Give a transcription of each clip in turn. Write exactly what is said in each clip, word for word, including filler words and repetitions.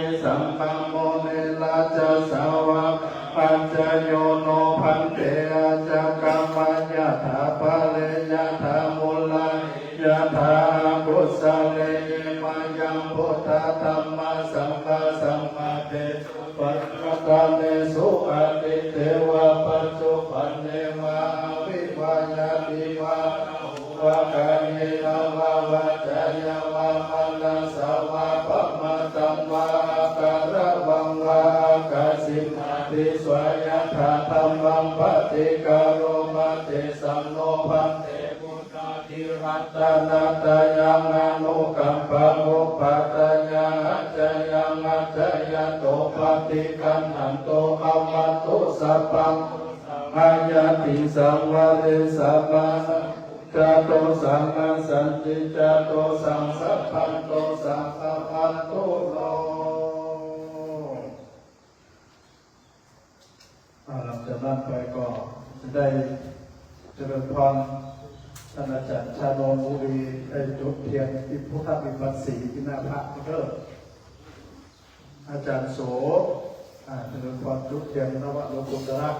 Itihidaṃ sambhamo ne rājasāvakā paccayo no bhante ajjhakamma yathāpare yathāmūlane yathāakusale. Mayaṃ buddhadhammasaṅghā samādesu padakkhiṇena aṭṭhaṃsu aṭṭhiteva pacca Swayathādhammaṃ paṭikkaroma tesaṃ no bhante buddhāti ratanattayaṃ anukampaṃ upapāya ajayaṃ ajayanto paṭiggaṇhatu khamatu sabbaṃ mayā tiṃsaṃ varesamānaṃ buddhadosaṃ asañcicca dosaṃ sabbanto saṅkhapatthu no. อ่า หลังจากนั้นไปก็จะได้เจริญพร ท่านอาจารย์ชานนท์ บุรี ได้จุดเทียนที่พุทธวิปัสสีที่หน้าพระก็เด้อ อาจารย์โส อ่า เจริญพรจุดเทียนนวโลกุตระ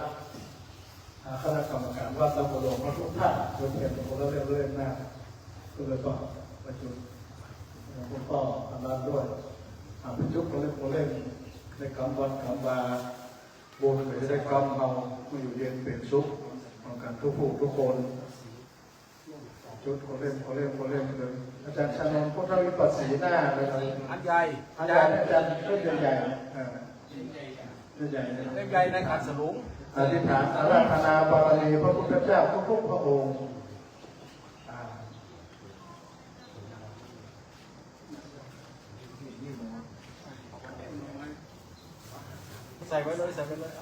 อ่า คณะกรรมการวัดนครหลวงพระพุทธทาสจุดเทียนคนละเล่มเล่มนะ ก็เลยก็ไปจุด หลวงพ่อท่านนั้นด้วย อ่า ไปจุดคนเล่มคนเล่ม ในกำวัดกำวา บุญก็จะได้กำเอา มาอยู่เย็นเป็นสุข พร้อมกันทุกผู้ทุกคน จุดคนเล่มคนเล่มคนเล่มเลย อาจารย์ชานนท์ พุทธวิปัสสีหน้าเลยครับ อันใหญ่ อันใหญ่ อาจารย์ เล่มใหญ่ๆ อ่า เล่มใหญ่ๆ เล่มใหญ่ในขันสลุง อธิษฐานอาราธนาบารมีพระพุทธเจ้าทุกๆพระองค์ อ่า ใส่ไว้เลย ใส่ไว้เลย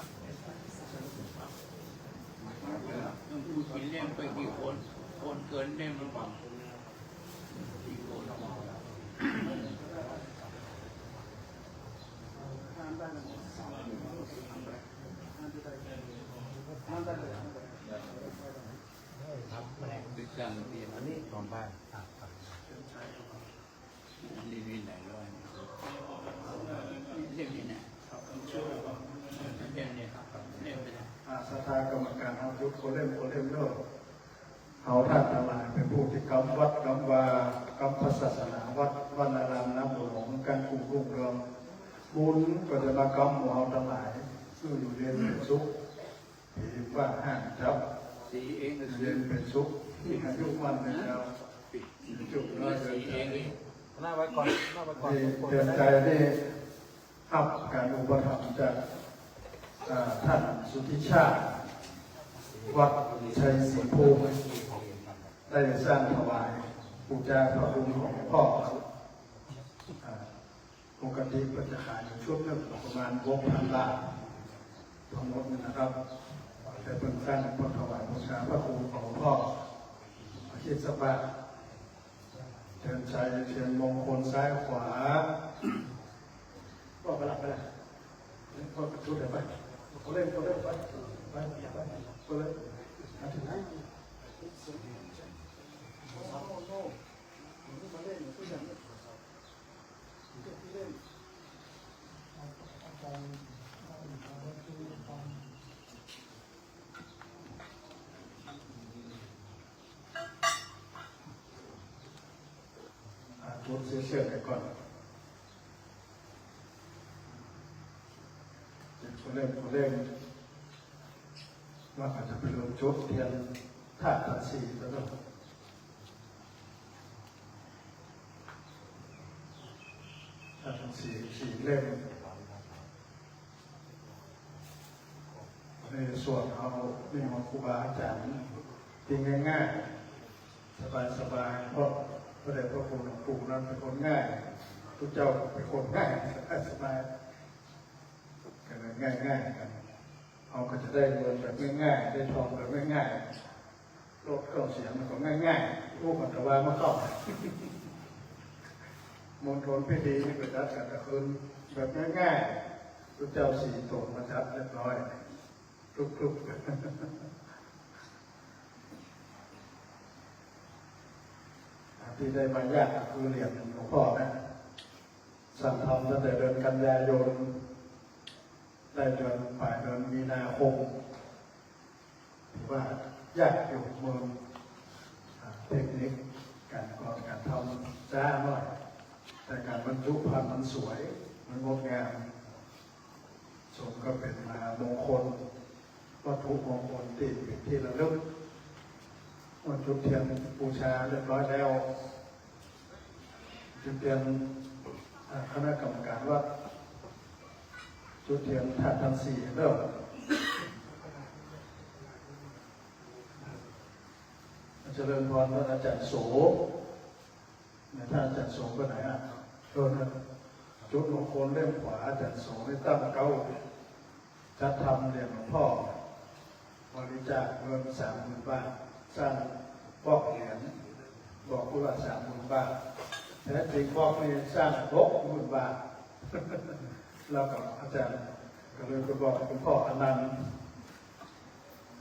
ต้องพูดกินเล่นไปกี่คน คนเกินเล่นหรือเปล่า กี่คน ครับ แผนก เป็นช่างเรียน อันนี้ตอนบ่าย ครับ ครับ เล่นที่ไหนร้อย เล่นที่ไหน เล่นเนี่ย เล่นไปเลย อ่า ศรัทธากรรมการ เอาจุดคนเล่มคนเล่มเด้อ เอาท่านทั้งหลายเป็นผู้ที่กำวัดกำวา กำพระศาสนาวัดวานารามน้ำหลวง การกุ่งรุ่งเรือง บุญก็จะมากำหมู่เราทั้งหลาย อยู่เย็นเป็นสุข ผีว่าห้ามจับ สีเองก็ เย็นเป็นสุข ที่อายุมั่นในเราจุดน้อยเดินใจ หน้าไว้ก่อน หน้าไว้ก่อน นี่เดินใจนี่รับการอุปถัมภ์จาก อ่า ท่านสุทธิชาติ วัดชัยศรีภูมิ ได้สร้างถวายบูชาพระคุณของหลวงพ่อ อ่า ปกติก็จะขายอยู่ชุดหนึ่งประมาณหกพันบาท ทั้งหมดนี่นะครับ แต่เพิ่งสร้างเพื่อถวายบูชาพระคุณของหลวงพ่อ อาทิตย์สักบาท เทียนชัย เทียนมงคลซ้ายขวา ก็ไปละ ไปละ ก็ชุดเดียวไป ก็เล่น ก็เล่นไป ไป ไป ก็เลย มาถึงไหน อ่า จุดเสียเสียงไปก่อน จุดคนเล่น คนเล่น ว่าอาจจะไปลงจุดเทียนธาตุทั้งสี่แล้วเนาะ ธาตุทั้งสี่ สี่เล่ม ในส่วนเอานี่ของครูบาอาจารย์ที่ง่ายๆ สบายๆ เพราะพระเดชพระคุณหลวงปู่นั้นเป็นคนง่าย ทุกเจ้าเป็นคนง่าย สบายๆ กันง่ายๆ กัน เราก็จะได้เงินแบบง่ายๆ ได้ทองแบบง่ายๆ รถเครื่องเสียงมันก็ง่ายๆ รูปอัตวามาเข้า มณฑลพิธีนี่ก็จัดกันกลางคืนแบบง่ายๆ พระเจ้าสี่ตนมาจัดเรียบร้อย ทุกๆ ที่ได้มายากก็คือเหรียญหลวงพ่อนะ สั่งทำตั้งแต่เดือนกันยายน ได้เดือนปลายเดือนมีนาคม ถือว่ายากอยู่ เมือง อ่า เทคนิคการก่อการทำช้าหน่อย แต่การบรรจุภัณฑ์มันสวย มันงดงาม สมก็เป็นมหามงคล วัตถุมงคลที่เป็นที่ระลึก เมื่อจุดเทียนบูชาเรียบร้อยแล้ว จุดเทียน อ่า คณะกรรมการวัด จุดเทียนธาตุทั้งสี่เริ่ม เจริญพรท่านอาจารย์โส เนี่ย ท่านอาจารย์โสไปไหนอ่ะ โทษนะ จุดมงคลเล่มขวา อาจารย์โสนี่ตั้งเก๊า จัดทำเหรียญหลวงพ่อ บริจาคเงินสามหมื่นบาท สร้างบล็อกเหรียญ บอกว่าสามหมื่นบาท แท้จริงบล็อกนี้สร้างหกหมื่นบาท แล้วก็อาจารย์ก็เลยไปบอกหลวงพ่ออนันต์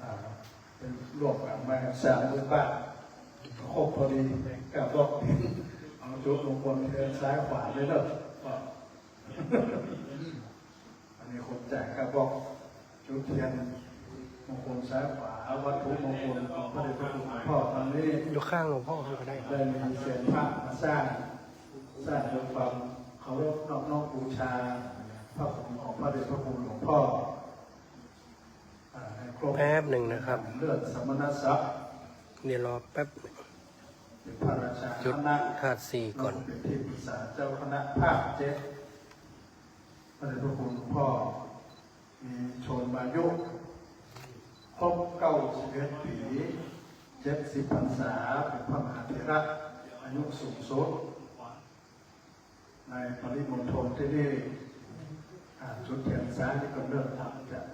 อ่า เป็นรวบกันมาสามหมื่นบาท ก็ครบพอดี ก็บอก เอาจุดมงคลเทียนซ้ายขวาเลยเนอะ อันนี้คนจ่ายก็บอกจุดเทียนมงคลซ้ายขวา วัตถุมงคลของพระเดชพระคุณหลวงพ่อตอนนี้ อยู่ข้างหลวงพ่อก็ได้ครับ ได้มีเซียนพระมาสร้าง สร้างด้วยความเคารพนอบน้อมบูชา พระผงของพระเดชพระคุณหลวงพ่อ อ่า ให้ครบ แป๊บหนึ่งนะครับ เลือดสมณศักดิ์ เดี๋ยวรอแป๊บหนึ่ง เป็นพระราชา จุด คณะ ธาตุสี่ก่อน เป็นที่ปรึกษาเจ้าคณะภาคเจ็ด พระเดชพระคุณหลวงพ่อ มีชนมายุครบเก้าสิบเอ็ดปี เจ็ดสิบพรรษา เป็นพระมหาเถระ อายุสูงสุด ในปริมณฑลที่นี่ อ่า จุดเทียนซ้ายนี่ก็เริ่มทำจาก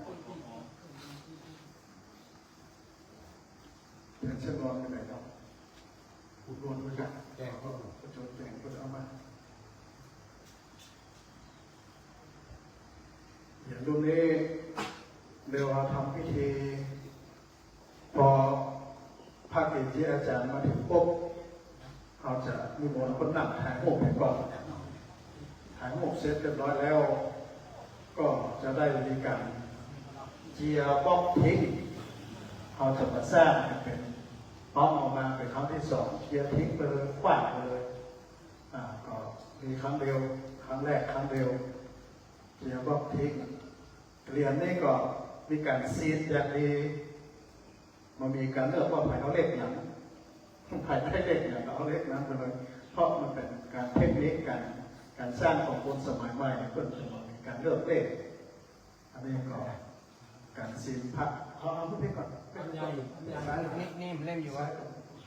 เทียนเส้นรอนไปไหนเนาะ คุณรอนรู้จัก แดงก็ ก็จดแดงก็เอามา เดี๋ยวตรงนี้เดี๋ยวเราทำพิธี พอพระเกจิอาจารย์มาถึงปุ๊บ เราจะนิมนต์คนนั่งถ่ายรูปไปก่อน ถ่ายรูปเสร็จเรียบร้อยแล้ว ก็จะได้มีการเจียบล็อกทิ้ง เราจะมาสร้างให้เป็น ปั๊มออกมาเป็นครั้งที่สอง เจียทิ้งไปเลย ขว้างไปเลย อ่า ก็มีครั้งเดียว ครั้งแรกครั้งเดียว เจียบล็อกทิ้ง เหรียญนี่ก็มีการซีลอย่างดี มันมีการเลือกว่าใครเอาเลขหยัง ใครได้เลขหยังก็เอาเลขนั้นไปเลย เพราะมันเป็นการเทคนิคการ การสร้างของคนสมัยใหม่ เพิ่นจะมีการเลือกเลข อันนี้ก็การซีลพระ เอา เอารูปนี้ก่อน อันใหญ่ อันใหญ่ นี่ นี่มันเล่มอยู่วะ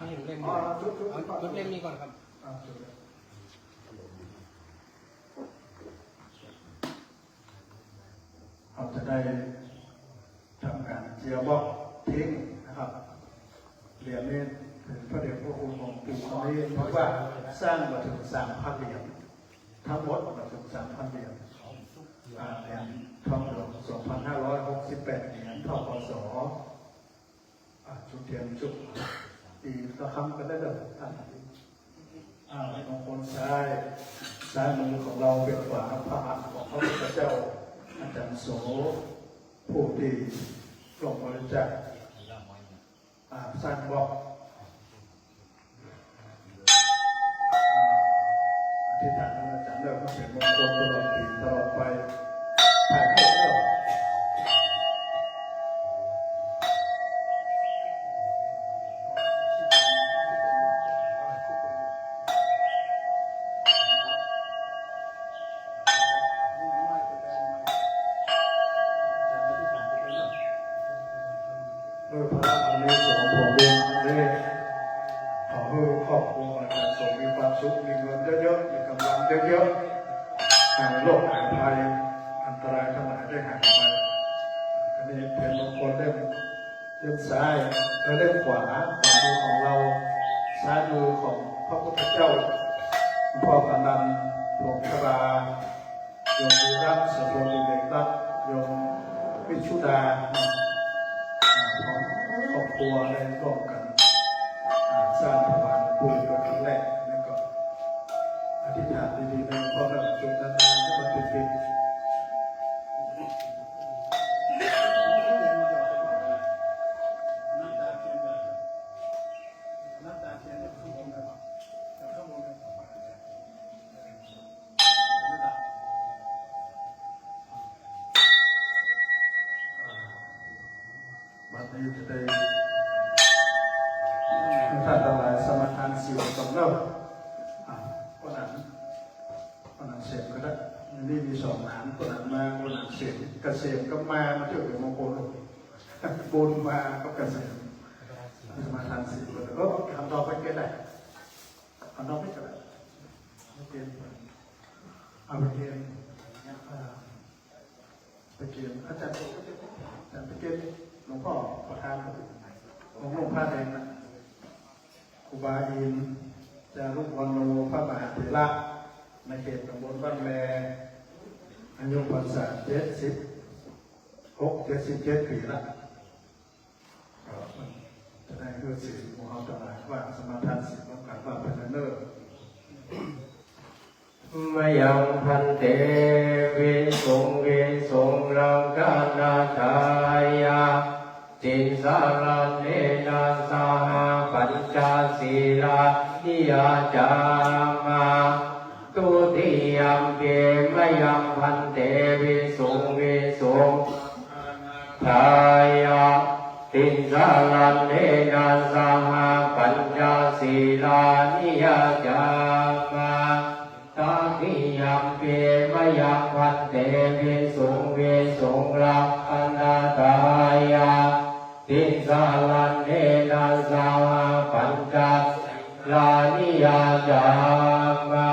นี่มันเล่มอยู่ อ๋อ จุด จุด เอา จุดเล่มนี้ก่อนครับ อ่า จุดเลย เราจะได้ทำการเจียบล็อกทิ้งนะครับ เหรียญนี้เป็นพระเดชพระคุณของปู่องค์นี้ เพราะว่าสร้างมาถึงสามพันเหรียญ ทั้งหมดมาถึงสามพันเหรียญ อ่า เหรียญทองเหลือง สองพันห้าร้อยหกสิบแปดเหรียญ ธ.ก.ส. อ่า จุดเทียนจุด ตีละครั้งก็ได้เด้อท่าน อ่า มงคลซ้าย ซ้ายมือของเราเป็นขวาพระหัตถ์ของพระพุทธเจ้า อาจารย์โส ผู้ที่ร่วมบริจาค อ่า สร้างบล็อก อธิษฐานอาจารย์เลิกมาเป็นมงคลตลอดปีตลอดไป ถ่ายรูปเลิก ด้วยพระอานิสงส์ผลบุญอันนี้ ขอให้ครอบครัวอาจารย์โสมีความสุข มีเงินเยอะๆ มีกำลังเยอะๆ หายโรคหายภัย อันตรายทั้งหลายได้หายไป อันนี้เป็นมงคลเล่ม เล่มซ้าย และเล่มขวา ขวามือของเรา ซ้ายมือของพระพุทธเจ้า หลวงพ่ออนันต์ พรหมชบา โยมวีระ โสภณ วิเวกรัตน์ โยมวิชุดา อ่า พร้อมครอบครัวได้ร่วมกัน อ่า สร้างถวายหลวงปู่เป็นครั้งแรก แล้วก็อธิษฐานดีๆ ในหลวงพ่อพระจุลนาให้มันเป็นจริง บัดนี้จะได้ให้ท่านทั้งหลายสมาทานศีลก่อนเนาะ อ่ะ คนนั้น คนนั้นเสร็จก็ได้ อันนี้มีสองหลัง คนหลังมา คนหลังเสม เกษมก็มา มาเที่ยวเดี๋ยวมงคล บุญมาก็เกษม สมาทานศีลก็ เออ ทำต่อไปเกณฑ์ได้ ทำต่อไปก็ได้ ไม่เกณฑ์ เอาไปเกณฑ์ อ่า ไปเกณฑ์ อาจารย์ อาจารย์ไปเกณฑ์ หลวงพ่อประธาน ของหลวงพ่อแดงนะ ครูบาอินทร์ จารุวรรณโณ พระมหาเถระ ในเขตตำบลบ้านแล อายุพรรษาเจ็ดสิบหก เจ็ดสิบเจ็ดปีละ ก็จะได้เอื้อเฟื้อหมู่เฮาทั้งหลายว่าสมาทานศีลร่วมกันว่าไปเนิ่นๆ Mayaṃ bhante visuṃ visuṃ rakkhaṇatthāya tisaraṇena saha pañca sīlāni yācāma. Dutiyampi mayaṃ bhante visuṃ visuṃ rakkhaṇatthāya tisaraṇena saha pañca sīlāni yācāma. Tatiyampi mayaṃ bhante visuṃ visuṃ rakkhaṇatthāya tisaraṇena saha pañca sīlāni yācāma.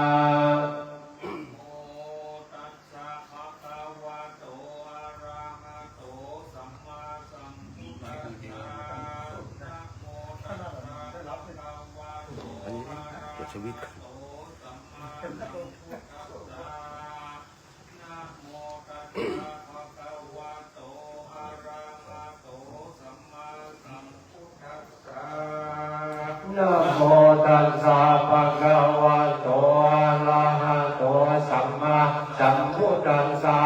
Namo tassa bhagavato arahato sammāsambuddhassa. Namo tassa bhagavato อันนี้เดี๋ยวสวิตช์ก่อน arahato sammāsambuddhassa. Namo tassa bhagavato arahato sammāsambuddhassa.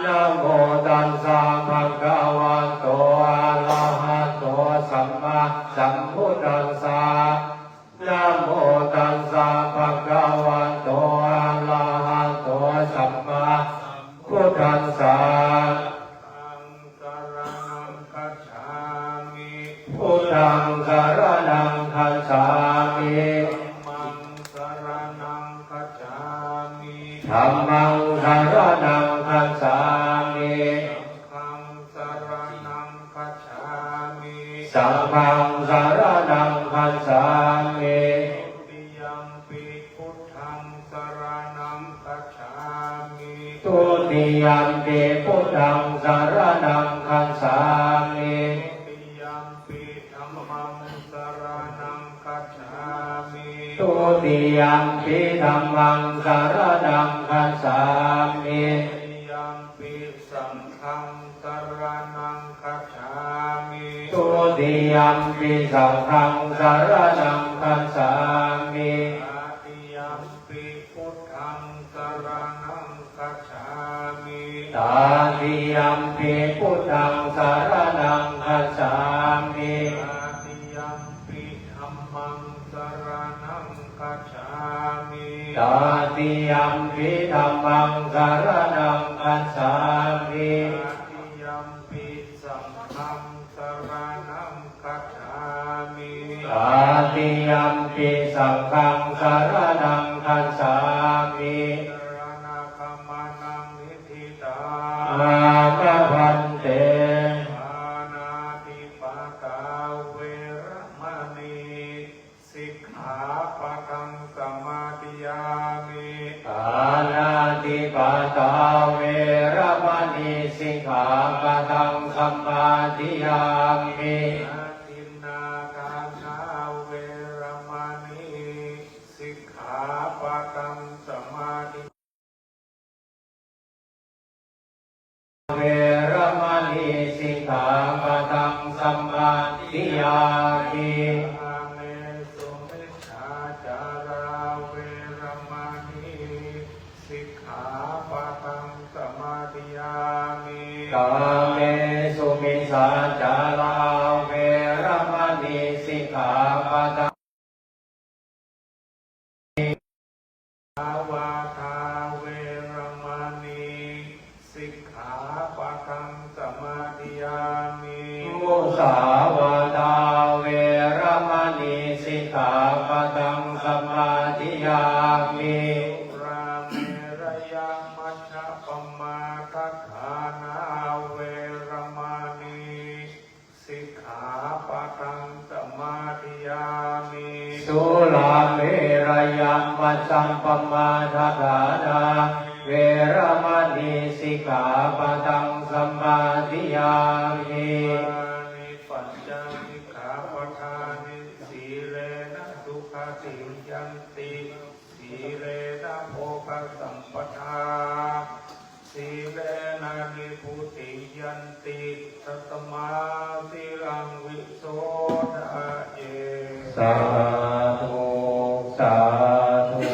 Namo tassa bhagavato arahato sammāsambuddhassa. Namo tassa bhagavato arahato sammāsambuddhassa. Namo tassa bhagavato arahato sammāsambuddhassa. Buddhaṃ saraṇaṃ gacchāmi. Buddhaṃ saraṇaṃ gacchāmi. Dhammaṃ saraṇaṃ gacchāmi. Dhammaṃ saraṇaṃ gacchāmi. Saṅghaṃ saraṇaṃ gacchāmi. Saṅghaṃ saraṇaṃ gacchāmi. Dutiyampi buddhaṃ saraṇaṃ gacchāmi. Dutiyampi buddhaṃ saraṇaṃ gacchāmi. Dutiyampi dhammaṃ saraṇaṃ gacchāmi. Dutiyampi dhammaṃ saraṇaṃ gacchāmi. Dutiyampi saṅghaṃ saraṇaṃ gacchāmi. Dutiyampi saṅghaṃ saraṇaṃ gacchāmi. Tatiyampi buddhaṃ saraṇaṃ gacchāmi. Tatiyampi buddhaṃ saraṇaṃ gacchāmi. Tatiyampi dhammaṃ saraṇaṃ gacchāmi. Tatiyampi dhammaṃ saraṇaṃ gacchāmi. Tatiyampi saṅghaṃ saraṇaṃ gacchāmi. Tatiyampi saṅghaṃ saraṇaṃ gacchāmi. Saraṇagamanaṃ niṭṭhitaṃ. Āma bhante. Pāṇātipātā veramaṇī sikkhāpadaṃ samādiyāmi. Pāṇātipātā veramaṇī sikkhāpadaṃ samādiyāmi. Adinnādānā veramaṇī sikkhāpadaṃ samādiyāmi. Veramaṇī sikkhāpadaṃ samādiyāmi. Kāmesu micchācārā veramaṇī sikkhāpadaṃ samādiyāmi. Kāmesu micchācārā veramaṇī sikkhāpadaṃ Musāvādā veramaṇī sikkhāpadaṃ samādiyāmi. Musāvādā veramaṇī sikkhāpadaṃ samādiyāmi. Surāmeraya Surāmerayamajjapamādaṭṭhānā veramaṇī sikkhāpadaṃ samādiyāmi. Imāni pañca sikkhāpadāni. Sīlena sugatiṃ yanti, sīlena bhogasampadā, sīlena nibbutiṃ yanti, tasmā sīlaṃ visodhaye. Sādhu, sādhu,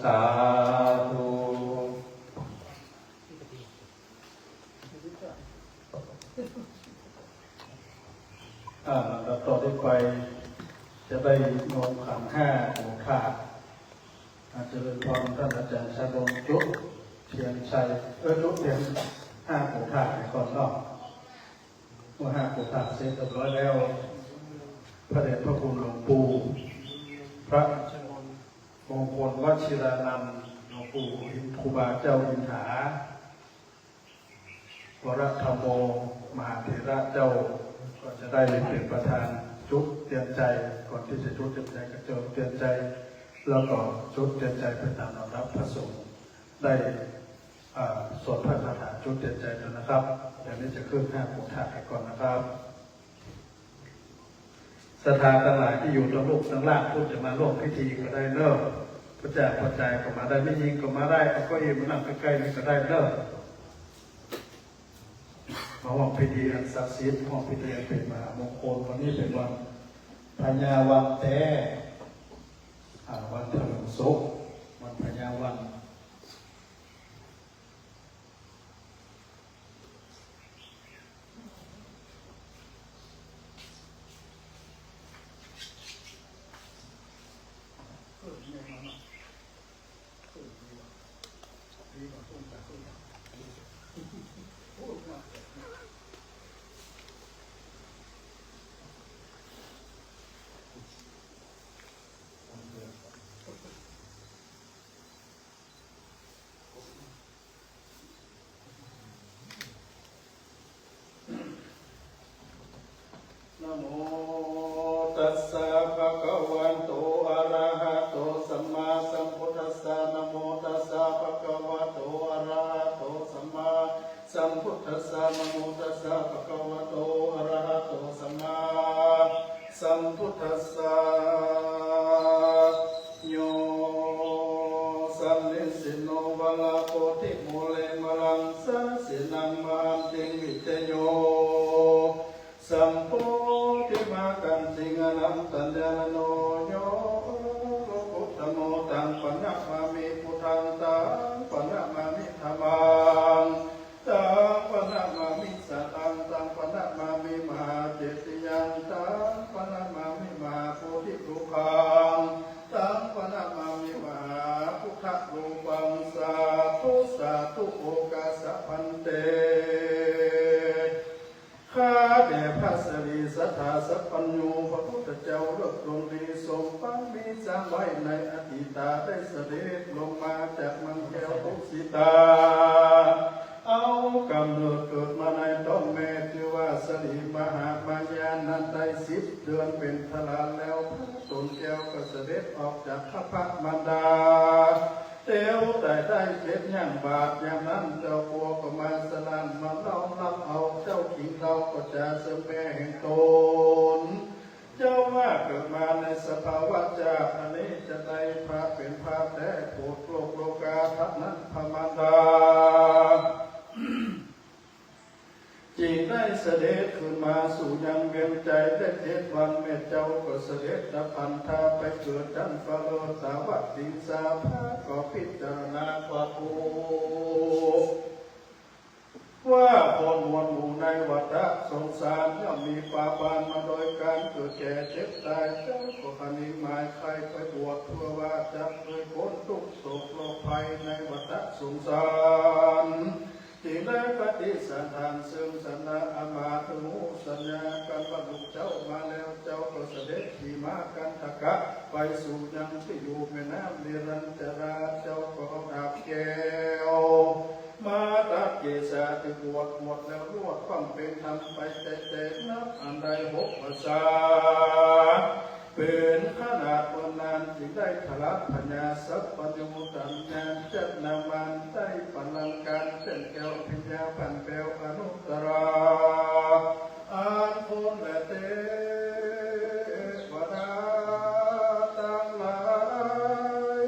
sādhu. อ่า ลำดับต่อไปจะได้ลงขันห้าโอภาส อา เจริญพร ท่านอาจารย์ชาดล จุดเทียนชัย เออ จุดเทียนห้าโอภาสให้ก่อนเนาะ เมื่อห้าโอภาสเสร็จเรียบร้อยแล้ว พระเดชพระคุณหลวงปู่ พระมงคลวชิรานันท์ หลวงปู่อิน ครูบาเจ้าอินถา วรธัมโม มหาเถระเจ้า ก็จะได้เป็นประธานจุดเตียนไจ ก่อนที่จะจุดเตียนไจก็จุดเตียนไจ แล้วก็จุดเตียนไจไปตามลำดับ พระสงฆ์ได้ อ่า สวดพระคาถาจุดเตียนไจแล้วนะครับ เดี๋ยวนี้จะขึ้นห้าโอภาสไปก่อนนะครับ ศรัทธาทั้งหลายที่อยู่ทางลูกทางล่าง ผู้จะมาร่วมพิธีก็ได้เนอะ พระเจ้าพระจายก็มาได้ ไม่ยิงก็มาได้ เอาเก้าอี้มานั่งใกล้ๆนี่ก็ได้เนอะ มาร่วมพิธีอันศักดิ์สิทธิ์ ร่วมพิธีอันเป็นมหามงคล วันนี้เป็นวันพญาวันแต๊ อ่า วันเถลิงศก วันพญาวัน Namo tassa bhagavato arahato sammāsambuddhassa. Namo tassa bhagavato arahato sammāsambuddhassa. Namo tassa bhagavato arahato sammā sambuddhassa. Yo sannisinno vara bodhimūle, māraṃ sāsanaṃ mahantiṃ, vijayo sambodhimāgañciṃ, anantañāṇaṃ yo lokuttamo. Taṃ paṇamāmi buddhaṃ, taṃ paṇamāmi dhammaṃ, taṃ paṇamāmi saṅghaṃ, taṃ paṇamāmi mahācetiyaṃ, taṃ paṇamāmi mahābodhirupaṃ, taṃ paṇamāmi mahābuddharūpaṃ. Sādhu, sādhu, okāsa bhante. ข้าแต่พระสิริสัทธาสัพพัญญู พระพุทธเจ้าเลิศดวงดี สมปางมีสร้างไว้ในอดีตา ได้เสด็จลงมาจากเมืองแก้วดุสิตา เอากำเนิดเกิดมาในท้องแม่ ชื่อว่าสิริมหามายา นั้นได้สิบเดือนเป็นทารกแล้ว พระตนแก้วก็เสด็จออกจากครรภ์มารดา เตียวไต่ได้เจ็ดย่างบาท อย่างนั้นเจ้าปัวก็มาสนั่น มาล้อมรับเอาเจ้าขิง เราก็จะเสริมแม่แห่งตน เจ้าว่าเกิดมาในสภาวะชาติอันนี้ จะได้พระเป็นพระแท้ โปรดโลกโลกา เท่านั้นพระมารดา จึงได้เสด็จขึ้นมาสู่ยังเวียงจันทร์ ได้เจ็ดวัน แม่เจ้าก็เสด็จดับขันธา ไปเกิดชั้นฟ้าเลิศสาวัตถิงสา พระก็พิจารณาความทุกข์ ว่าคนมวลหมู่ในวัฏสงสาร ย่อมมีปาปานมาโดยการเกิดแก่เจ็บตาย เจ้าก็คณิงหมายใคร่ไปบวช เพื่อว่าจะเคยพ้นทุกข์โศกโรคภัยในวัฏสงสาร จึงได้ปฏิสันถานซึ่งสมณะอามาตย์ รู้สัญญากันว่าลูกเจ้ามาแล้ว เจ้าก็เสด็จขี่ม้ากันทกะ ไปสู่ยังที่อยู่แม่น้ำนิรัญจรา เจ้าก็เอาดาบแก้ว มาตัดเกศาที่บวช บวชแล้วรวดความเป็นธรรมไป แจกแจงนับอันได้หกภาษา เป็นขนาดเมื่อนานจึงได้ทรัพยาสัพพัญญู ตำนานจักนามานได้ปรังการแจ้งแก้ว อภิญญาผ่านแปลวอนุตตรา อันคนและเทวดาทั้งหลาย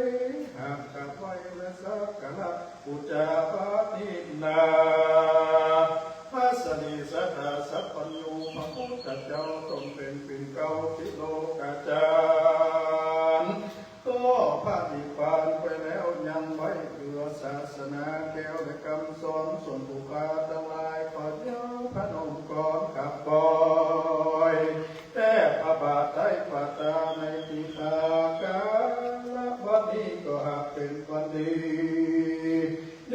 หากกราบไหว้และสักการะ ปูชาพระนินนา พระสรีสัตถาสัพพัญญู พระพุทธเจ้าทรงเป็นปิ่นเกล้าติโลกาจารย์ ก็พระนิพพานไปแล้วยังไว้เหลือศาสนาแก้วและคำสอนส่วนผู้ข้าทั้งหลาย ขอเย้าพนมกรกราบไหว้ แด่พระบาทไตรปาตาในทีฆาการะบัดนี้ก็หากเป็นวันดี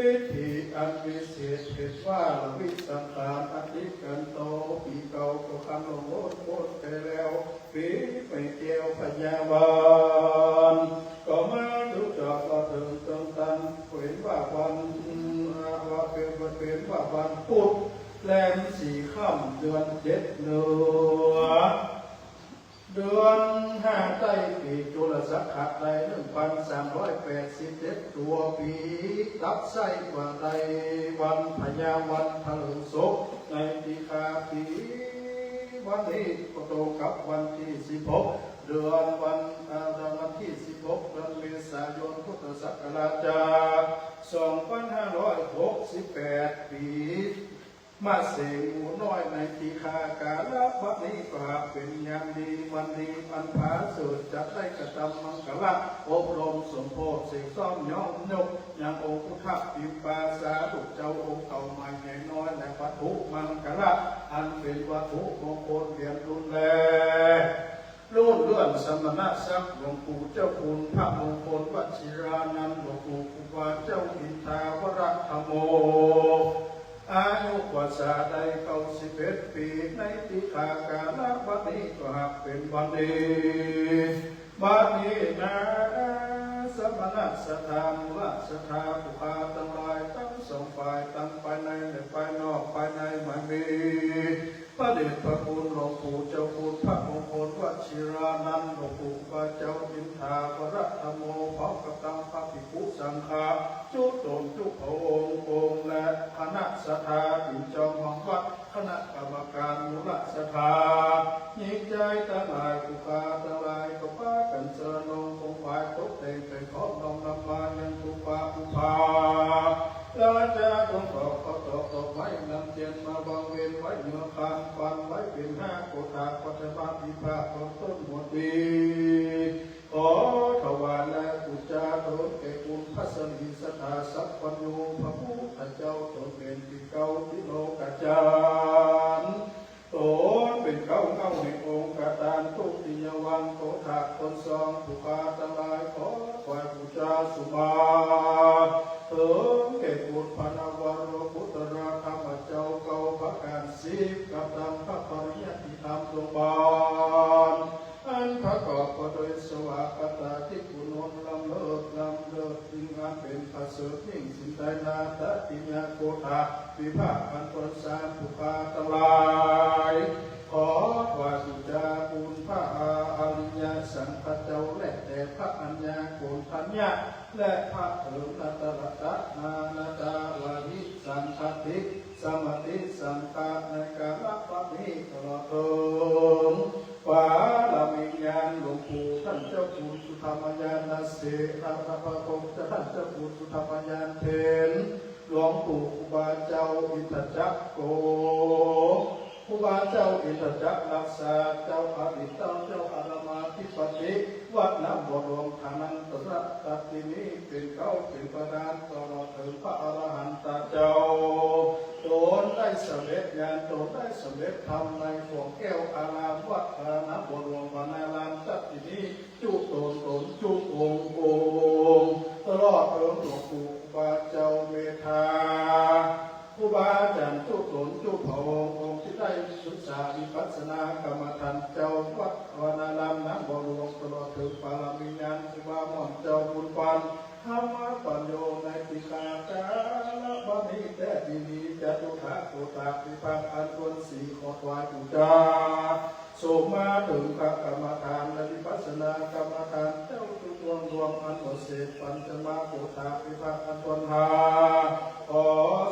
ฤทธิอันวิเศษเห็นว่าละวิสังขารอธิกันโต ปีเก่าก็คำลงโลดโคตรไปแล้ว ปีใหม่แก้วพญาวัน ก็มาถึงจอดก็ถึงตรงตัน เห็นว่าวัน ว่าเป็นวันเป็นว่าวันพุธ แรมสี่ค่ำเดือนเจ็ดเหนือ เดือนห้าใต้ปีจุลศักราชได้หนึ่งพันสามร้อยแปดสิบเจ็ดตัวปี ตับไส้กว่าได้วันพญาวันเถลิงศกในปีคาปี วันนี้ก็ตรงกับวันที่สิบหก เดือนวัน เอ่อ วันที่สิบหก เดือนเมษายน พุทธศักราช สองพันห้าร้อยหกสิบแปด ปี มะเสงหมูน้อยในทีฆาการะบัดนี้ก็หากเป็นยามดีวันดีอันผาสุกจักได้กระทำมังคละอบรมสมโพธิเสกซ้อมย้อมยกยังองค์พุทธปิมปาสาธุเจ้าองค์เก่าใหม่ใหญ่น้อยและวัตถุมังคละอันเป็นวัตถุมงคลเหรียญรุ่นแรก รุ่นเลื่อนสมณศักดิ์หลวงปู่เจ้าคุณพระมงคลวชิรานันท์ หลวงปู่ครูบาเจ้าอินทาวรธรรมโม อายุพรรษาได้เก้าสิบเอ็ดปี ในทีฆาการะบัดนี้ก็หากเป็นวันดี บัดนี้นะ สมณศรัทธา มูลศรัทธา ผู้ข้าทั้งหลายทั้งสองฝ่าย ทั้งภายในและภายนอก ภายในไม่มี พระเดชพระคุณหลวงปู่เจ้าคุณพระมงคลวชิรานันท์ หลวงปู่ครูบาเจ้าอินทาวรธรรมโม พร้อมกับทั้งพระภิกขุสังฆา จุตนจุพระองค์ องค์และคณะศรัทธา ปิ่นจองหวังวัด คณะกรรมการมูลศรัทธา หญิงชายทั้งหลาย ผู้ข้าทั้งหลาย ก็พากันสรณองค์องค์ฝ่ายตกแต่งเป็นพร้อมน้อมนำมายังทุกข์ผู้พา ราชาทรงตอบก็ตอบดอกไม้นำเทียนมาวางเวียนไว้เหนือคาน ปันไว้เป็นห้าโกฏาปัทมาวิภาคของต้นหมวดดี ขอถวายและบูชาเถิดแก่คุณพระสรีสัตถาสัพพัญญู พระพุทธเจ้าตนเป็นปิ่นเกล้าติโลกาจารย์ ตนเป็นเกล้าเงาแห่งองค์กตานทุติยวัง โตถาคตคนสอง ผู้ข้าทั้งหลาย ขอถวายบูชาสุมา เถิดแก่คุณพระนวโรกุตระธรรมเจ้าเก้าประการสิบ กับทั้งพระปริยัติธรรมดวงบาน อันประกอบไปด้วยสวากขาที่คุณล้ำเลิศล้ำเลิศยิ่งอันเป็นประเสริฐยิ่งสิ้นได้นาฏกิยโกฏา วิภาคอันควรสาม ผู้ข้าทั้งหลาย ขอถวายบูชาคุณพระอริยสังฆเจ้า และแต่พระอัญญาโกณฑัญญะ และพระเถิงนัตตรัตนานาตาวาหิสังฆติ สมติสังฆาในกาลปฏิตลอดเถิง บารมีญาณหลวงปู่ท่านเจ้าคุณสุธรรมญาณเสนาพระพงษ์ท่านเจ้าคุณสุธรรมญาณเถร หลวงปู่ครูบาเจ้าอินทจักรโก ครูบาเจ้าอินทจักรรักษา เจ้าอดีตเจ้า เจ้าอารามอธิปติ วัดน้ำบ่อหลวง ฐานันตระตัตตินี เป็นเกล้าเป็นประธานตลอดถึงพระอรหันตเจ้า ตนได้สำเร็จญาณ ตนได้สำเร็จธรรมในขวงแก้วอารามวัดน้ำบ่อหลวงวนารามตัตตินี จุตนตนจุองค์องค์ ตลอดถึงหลวงปู่ครูบาเจ้าเมธา ครูบาอาจารย์จุตนจุพระองค์องค์ที่ได้ศึกษาวิปัสสนากรรมฐานเจ้าวัดวนารามน้ำบ่อหลวง ตลอดถึงปารมีญาณที่ว่าม่อนเจ้าบุญปัน ธรรมปัญโญในปีคาการะบัดนี้แท้ดีนี้ จตุถาโกฏาวิภาคอันควรสี่ ขอถวายบูชา สมมาถึงพระกรรมฐานและวิปัสสนากรรมฐานเจ้าจุดรวมรวมอันหมดเสร็จปัญจมะปุทธาวิภาคอันทวนหา ขอ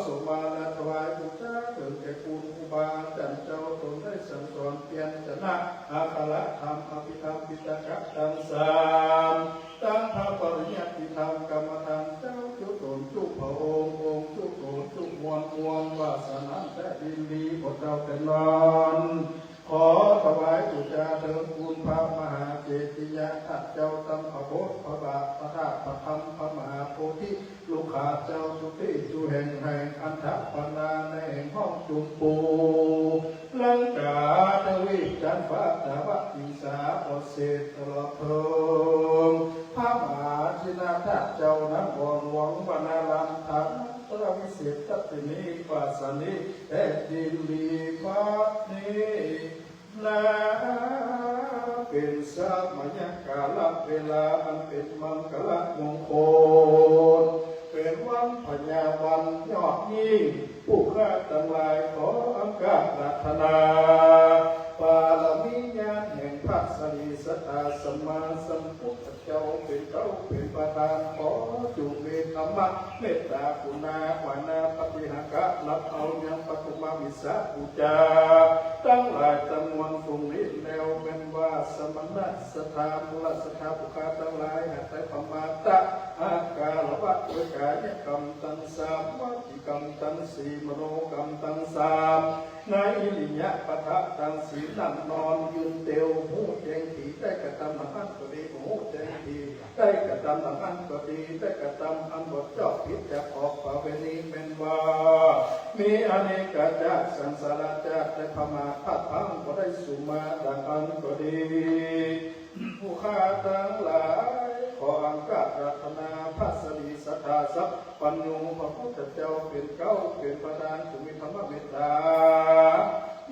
สมมาและถวายบูชาถึงแก่คุณครูบาอาจารย์เจ้าตนได้สั่งสอนเปลี่ยนจนะอัครธรรมอภิธรรมปิตกะตังสามตั้งพระปริยัติธรรมกรรมฐานเจ้าจุดตนจุพระองค์องค์จุตนจุมวลมวลว่าสนั้นแต่ดินดีพระเจ้าแต่นอน ขอถวายบูชาเถิงคุณพระมหาเจติยะธาตุเจ้าตั้งพระโพธิ์พระบาทพระธาตุพระธรรมพระมหาโพธิลูกขาเจ้าทุกที่ทุกแห่งแห่งอันทปนาในแห่งห้องจุมปูลังกาทวีปจันทร์ฟ้าตาวะติงสาอเสตลอดเถิงพระมหาชินนาธาตุเจ้านั้นอ่อนหลวงวรรณารามฐานพระวิเศษทัศนีปาสนีแดดดินดีฟ้านี้ นาเป็นสมัยกาลเวลาอันเป็นมังคละมงคล เป็นวันพญาวันยอดยิ่ง ผู้ข้าทั้งหลายขออังคารัตนา บารมีญาณแห่งพระสรีสัตตาสัมมาสัมพุทธเจ้าเป็นเจ้าเป็นประธานขอจุเมตตามะ เมตตากรุณาขวานาปฏิหารกะรับเอายังปฐมวิสาปูจา ทั้งหลายจำนวนตรงนี้แล้วแม่นว่าสมณะสัทธามูลสัทธาปุคคาทั้งหลายหากได้ประมาทะอาการวะโดยกายกรรมทั้งสามวจีกรรมทั้งสี่มโนกรรมทั้งสามในอิริยาบถะทั้งสี่นั่งนอนยืนเตียวหูแจ้งผีได้กระทำอาหารก็ดีหูแจ้งผี ได้กระทำอันอั้นก็ดี ได้กระทำอันบทเจ้าผิดจากออกประเวณีแม่นว่า มีอเนกาชาติสังสารชาติได้ประมาทพลาดพลั้งก็ได้สู่มาดังอั้นก็ดี ผู้ข้าทั้งหลาย ขออังคารัตนาพระสรีสัทธาสัพพัญญูพระพุทธเจ้าเป็นเก้าเป็นประธานผู้มีธรรมเมตตา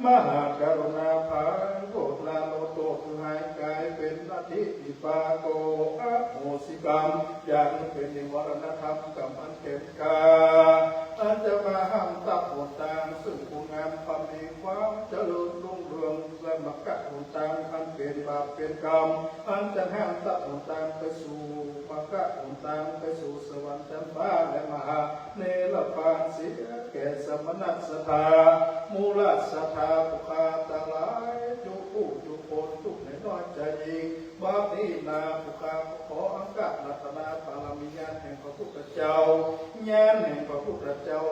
มหากรุณาภัยโปรดละโลดโทษคือหายกายเป็นอธิปาโกอโหสิกรรม อย่างนี้เป็นนิวรณธรรมกรรมอันเข็นกาอันจะมาห้ามตับหนทางซึ่งคุณงามความดีความเจริญรุ่งเรืองและมรรคหนทางอันเป็นบาปเป็นกรรมอันจะห้ามตับหนทางไปสู่มรรคหนทางไปสู่สวรรค์ชั้นฟ้าและมหา เนรปานเสียแก่สมณะสัทธา มูลสัทธาผู้ข้าทั้งหลาย จุผู้จุคนทุกข์ในน้อยใจยิ่ง บัดนี้นาผู้ข้าขออังคารัตนาบารมีญาณแห่งพระพุทธเจ้า ญาณแห่งพระพุทธเจ้า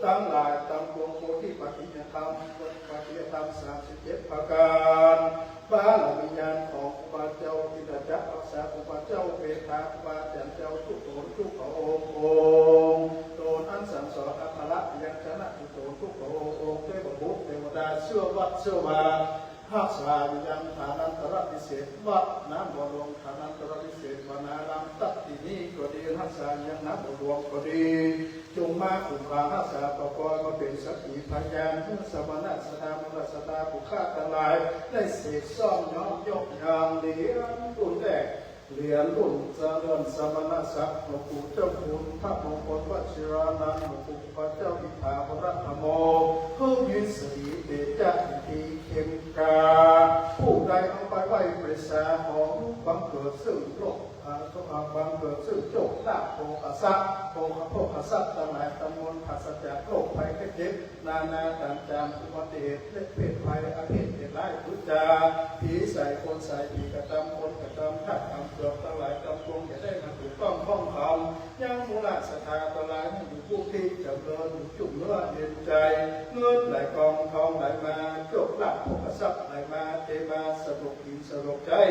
ทั้งหลายตามดวงโพธิปัจจยธรรม ปัจจยธรรมสามสิบเจ็ดประการ บารมีญาณของครูบาเจ้าทินจักรักษาครูบาเจ้าเวทาครูบาอาจารย์เจ้าทุกตนทุกพระองค์องค์ตนอันสั่งสอนอัคระพยัญชนะทุกตนทุกพระองค์องค์เทพบุตรเทวดาเชื่อวัดเชื่อวารักษาวิญญาณฐานันตรพิเศษวัดน้ำบ่อหลวงฐานันตรพิเศษวนารามตัดที่นี้ก็ดีรักษายังน้ำบ่อหลวงก็ดี จงมาคุ้มครองรักษาปกป้องมาเป็นสักขีพยานเมื่อสมณะสัทธามูลสัทธาผู้ข้าทั้งหลาย ได้เสกซ่อมน้อมยกยามเหรียญรุ่นแรก เหรียญรุ่นเจริญสมณศักดิ์หลวงปู่เจ้าคุณพระมงคลวชิรานันท์หลวงปู่พระเจ้าอิทธาวรธรรมโม ผู้มีสีเตจะอิทธิเข้มกล้า ผู้ใดเอาไปไหว้ปริษาของบังเกิดซึ่งโลก อาบังเกิดซึ่งโชคลาภโภคทรัพย์โภคโภคทรัพย์ทั้งหลายทั้งมวลปราศจากโรคภัยไข้เจ็บนานาต่างๆอุบัติเหตุและเพศภัยอาเพศเหตุร้ายทุจาผีใส่คนใส่ผีกระทำคนกระทำทักทำเกือบทั้งหลายทั้งปวงจะได้มาถูกต้องคล่องคำยังมูลสัทธาทั้งหลายให้อยู่ผู้ที่เจริญอยู่จุ่มเนื้อเย็นใจ เงินไหลกองทองไหลมาโชคลาภโภคทรัพย์ไหลมาเทมาสะดวกกินสะดวกใช้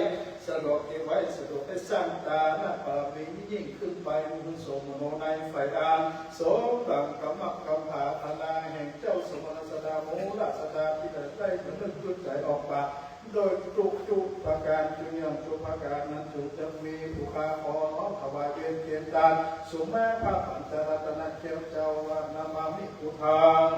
สะดวกเก็บไว้สะดวกได้สร้างทานะบารมียิ่งขึ้นไปมีบุญสมโนในฝ่ายอันสมดังกรรมกรรมปรารถนาแห่งเจ้าสมณสดาโมลสดาที่ได้ได้ประนึกจุดใจออกปากโดยทุกทุกประการจุยังทุกประการนั้นจุจะมีผู้ข้าขอน้อมถวายเวียนเทียนทานสุมาพระปัญจรัตนเจ้าเจ้าว่านามามิพุทธัง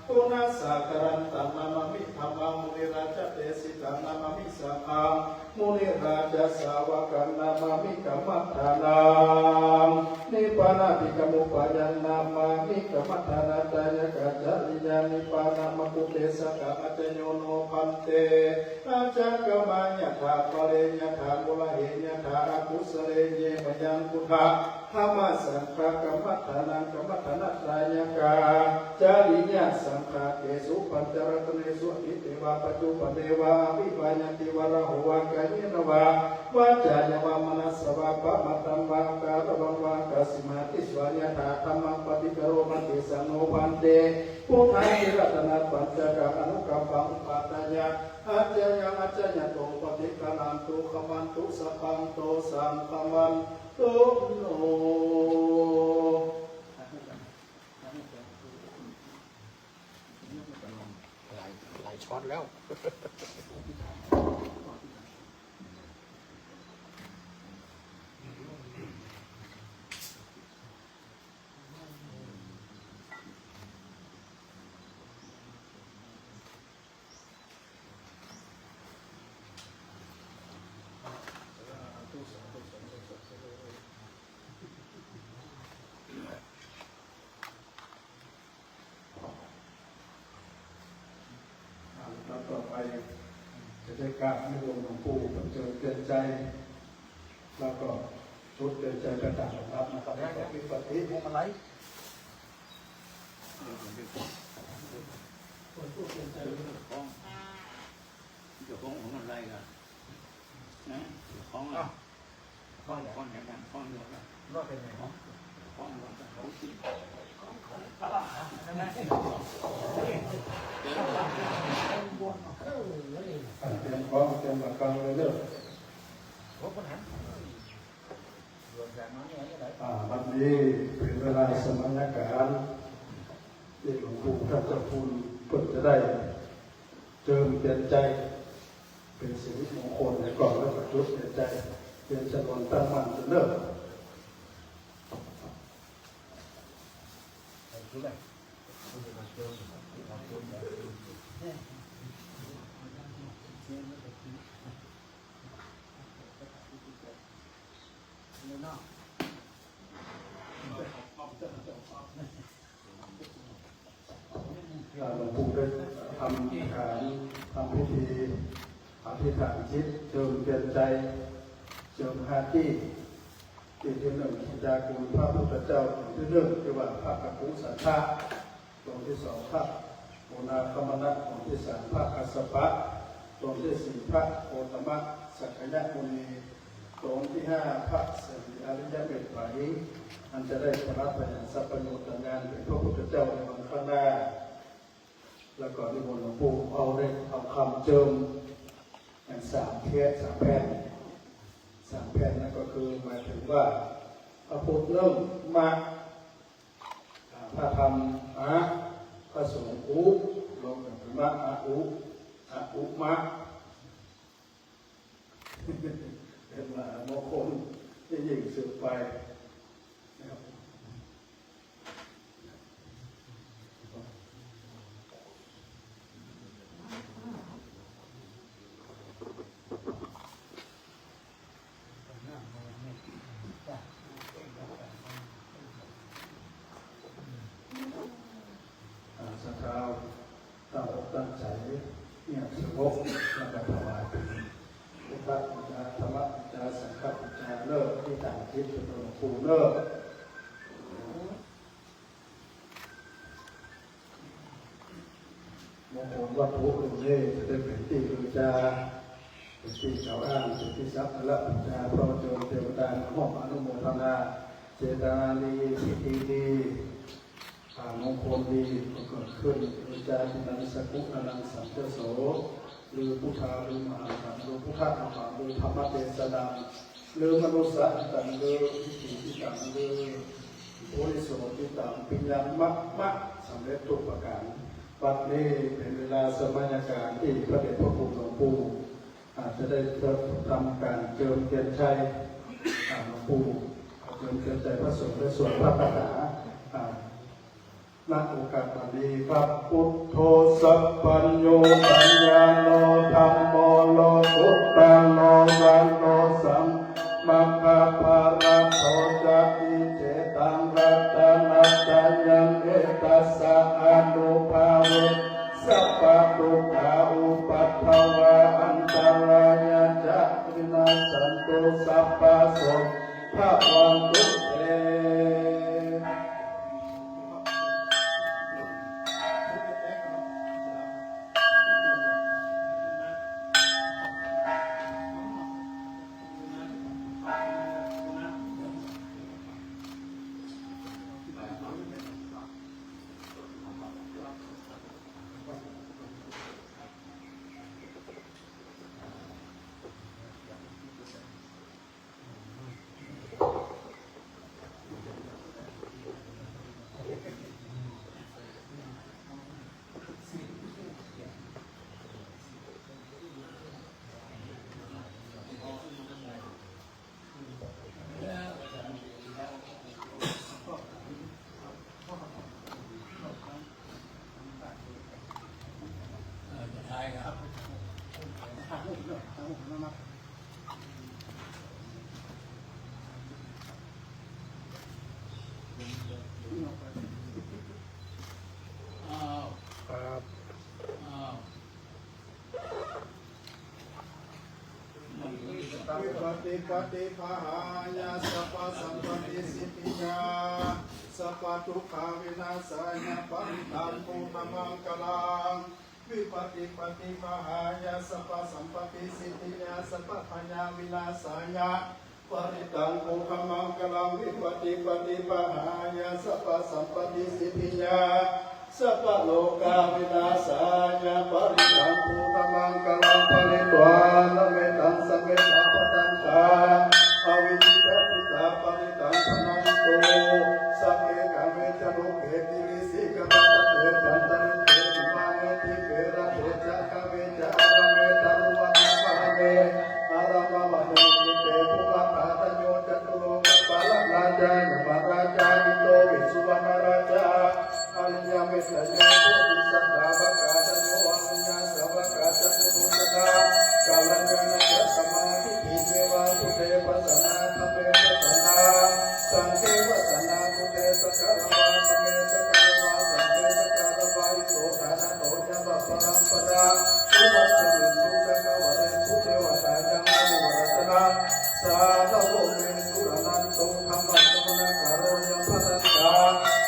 Pūrṇaṃ sāgaraṃ taṃ namāmi dhammaṃ, munirājadesitaṃ namāmi saṅghaṃ, munirājasāvakaṃ namāmi kammaṭṭhānaṃ. Nibbānābhigāmupāyaṃ namāmi kammaṭṭhānattāyakacariyaṃ. Nibbānamāgū te sataṃ, ācayyo no bhante. Ācakkhamaṃ yathā pāreṃ, yathā pūraheṃ, yathā akusaleṃ. Ye mayaṃ buddhā dhammasaṅghā kammaṭṭhānaṃ kammaṭṭhānattāyakā, cariyasaṅghā tesu pañcaratnesu atīte va paccuppanne va abbhivādanti va rāhuvā kāyena va vacāya va manasā va pamādaṃ va kāraṃ va kasmiṃ ātisvā. Yathā dhammaṃ paṭikkaromathi, saṃ no bhante buddhāti ratanapañcakaṃ anukampaṃ upādāya, accayantaṃ accayanto paṭikkamantu, khamantu sabbaṃ dosaṃ, khamantu no. หลายหลายช้อนแล้ว อ่า ลำดับต่อไป จะได้กราบนิมนต์หลวงปู่เจิมเทียนชัย แล้วก็จุดเทียนชัยไปตามลำดับนะครับ แล้วก็มีปฏิ พวงมาลัย เออ เดี๋ยว เดี๋ยวของ เดี๋ยวของของอะไรกัน นะ เดี๋ยวของอ่ะ อ้าว เตรียมของเตรียมปากกาไว้เด้อ อ่า บัดนี้เป็นเวลาสมณการ ที่หลวงปู่ท่านเจ้าคุณเพิ่นจะได้เจิมเทียนชัย เป็นสิริมงคลในกล่อง แล้วก็จุดเทียนชัย เป็นชนวนตั้งมั่นเด้อ อ่า หลวงปู่ได้ทำการทำพิธีอธิษฐานจิต เจิมเทียนชัย เจิมห้าตี้ ตี้ที่หนึ่ง สัญญาคุณพระพุทธเจ้า องค์ที่หนึ่ง ที่ว่าพระกัปปุสันทะ องค์ที่สอง พระโมคคัลลานะ องค์ที่สาม พระกัสสปะ องค์ที่สี่ พระโคตมะสักยมุนี องค์ที่ห้า พระศรีอริยเมตไตรย อันจะได้ผลัดเผยสัพพัญญูตญาณเป็นพระพุทธเจ้าในวันข้างหน้า แล้วก็นิมนต์หลวงปู่เอาเหล็กเอาคำเจิมอย่างสามเทส สามแผ่น สามแผ่นนั่นก็คือหมายถึงว่าพระพุทธนึ่ง มะ อ่า พระธรรม อะ พระสงฆ์ อุ รวมกันเป็นมะ อะ อุ อะ อุ มะ เป็นมหามงคลที่ยิ่งสืบไปนะครับ อ่า ศรัทธาตั้งอกตั้งใจเงียบสงบ แล้วก็ถวายเป็นพุทธบูชา ธรรมบูชา สังฆบูชา เลิกที่ตั้งจิตเป็นหลวงปู่เลิก มงคลวัตถุรูปนี้จะได้เป็นที่บูชา เป็นที่กล่าวอ้าง เป็นที่สักการะบูชา พร้อมโยมเทวดามาร่วมอนุโมทนา เจตนาดี พิธีดี อ่า มงคลดีก็เกิดขึ้น บูชา tiṇṇaṃ sakuṇānaṃ saṃjaso หรือ buddhā หรือ mahāsaṅgho หรือ buddhamahā หรือ dhammadesanaṃ หรือ manussahitaṃ หรือ hitāhitaṃ หรือ ปุริโสหิตัง ปิญญามัมมะ สำเร็จทุกประการ บัดนี้เป็นเวลาสมัยการที่พระเดชพระคุณหลวงปู่อาจจะได้ทำการเจิมเทียนชัย อ่า หลวงปู่เจิมเทียนชัยพระสงฆ์ และสวดพระคาถา อ่า ณ โอกาสบัดนี้ครับ Buddho sabbaññutañāṇo dhammo lokuttaro santo samaggapphalaṭṭho ca. Icce อ้าว ครับ อ้าว Vipattipaṭibāhāya sabbasampattisiddhiyā sabbadukkhavināsāya parittaṃ brūtha maṅgalaṃ. Vipattipaṭibāhāya sabbasampattisiddhiyā sabbabhayavināsāya parittaṃ brūtha maṅgalaṃ. Vipattipaṭibāhāya sabbasampattisiddhiyā sabbarogavināsāya parittaṃ brūtha maṅgalaṃ. Pharitvāna mettaṃ samettā bhadantā avikkhittacittā parittaṃ bhaṇantu. Sagge kāme ca rūpe girisikharataṭe cantalikkhe vimāne dīpe raṭṭhe ca gāme ca arāme taruvanagahane arāmavane dīpe bhummā hadayo ca catulokapālakā ca yamarājā indo visuvaṇṇarājā ariyametteyyo bodhisattāvakādayo ariyassāvakā ca puthujjanā kalyāṇā ca sammādiṭṭhī devā buddhe pasannā dhamme pasannā saṅghe pasannā buddhe sagārā va dhamme sagārā va saṅghe sagārā va ito ṭhānato yapparaṃparā purattamiṃ cakkavāḷesu devatā yaṃ munivaravacanaṃ sādhavo me suraṇantu. Dhammassavanakālo ayam bhadantā.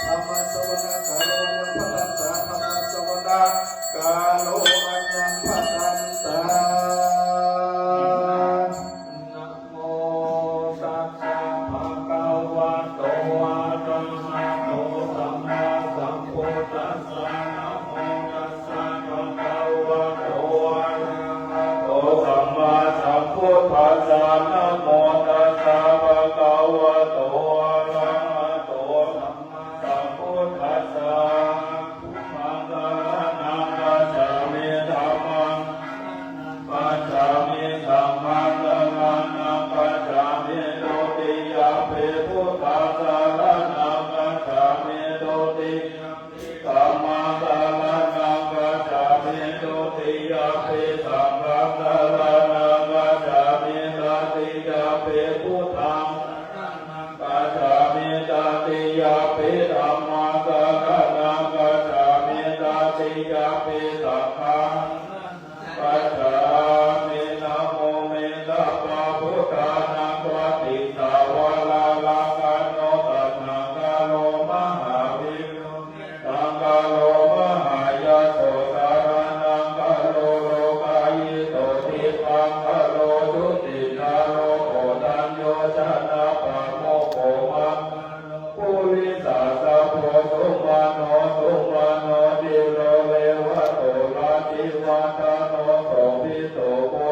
Dhammassavanakālo ayam bhadantā. Dhammassavanakālo ayam bhadantā. Namo tassa bhagavato arahato sammāsambuddhassa. Namo tassa bhagavato arahato sammāsambuddhassa. Namo tassa bhagavato arahato sammāsambuddhassa. Buddhaṃ saraṇaṃ gacchāmi. Dhammaṃ gacchāmi. Saṅghaṃ saraṇaṃ gacchāmi. Dutiyampi buddhaṃ saraṇaṃ gacchāmi. Dutiyampi dhammaṃ saraṇaṃ gacchāmi. Dutiyampi saṅghaṃ saraṇaṃ gacchāmi. Tatiyampi buddhaṃ saraṇaṃ gacchāmi. Tatiyampi dhammaṃ saraṇaṃ gacchāmi. Tatiyampi saṅghaṃ gacchāmi. Namo me sabbabuddhānaṃ paṭisambhāvakālo mahāvīro, mettākālo mahāyaso, saraṇakāro lokahito, dīpakālo jotināmo, koṇḍañño janapāmokkho, maṅgalo purisāsabho, sumano sumano dhīro, revato rativaḍḍhano, sobhito pu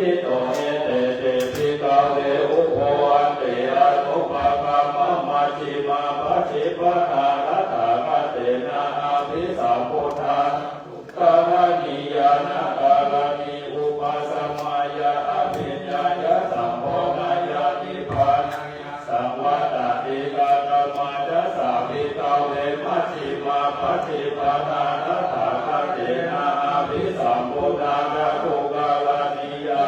Ito etete bhikkhave ubho ante anupagamma majjhimā paṭipadā tathāgatena abhisambuddhā karaṇīyā na karaṇī upasamāya abhiññāya sambodhāya nibbānāya saṃvattati. Katamā ca sā bhikkhave majjhimā paṭipadā tathāgatena abhisambuddhā cakkhukaraṇīyā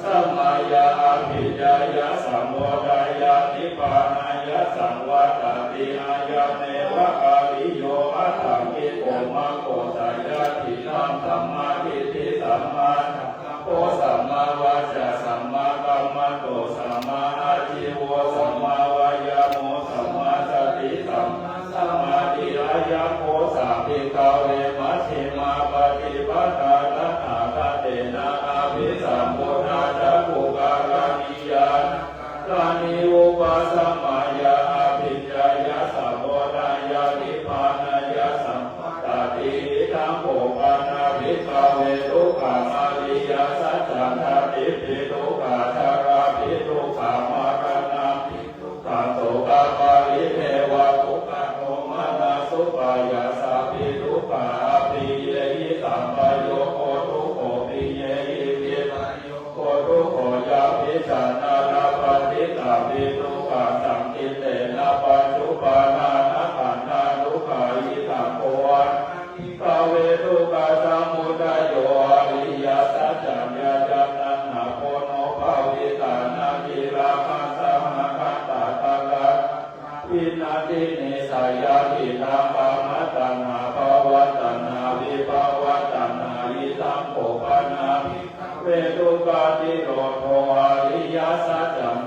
samāya abhiññāya sambodhāya nibbānāya saṃvattati? Ayameva ariyo aṭṭhaṅgiko maggo. Seyyathīdaṃ: sammādiṭṭhi sammāsaṅkappo sammāvācā sammākammanto sammāājīvo sammāvāyāmo sammāsati sammā samādhi. Ayaṃ kho sā bhikkhave majjhimā paṭipadā tathāgatena abhisambuddhā cakkhukaraṇī ñāṇakaraṇī upasamāya abhiññāya sambodhāya nibbānāya saṃvattati. Idaṃ kho pana bhikkhave dukkhaṃ ariyasaccaṃ. Jātipi dukkhā jarāpi dukkhā maraṇampi dukkhaṃ sokaparidevadukkhadomanassupāyāsāpi dukkhā appiyehi sampayogo dukkho piyehi vippayogo dukkho yampidaṃ na labhati tampi dukkhaṃ saṅkhittena pañcupādānakkhandhā dukkhā. Idaṃ kho pana bhikkhave dukkhasamudayo ariyasaccaṃ. Yāyaṃ taṇhā ponobbhavikā nānāvippakosahagatā tatratatrābhinandinī seyyathīdaṃ: kāmataṇhā bhavataṇhā vibhavataṇhā. Idaṃ kho pana bhikkhave dukkhanirodho ariyasaccaṃ.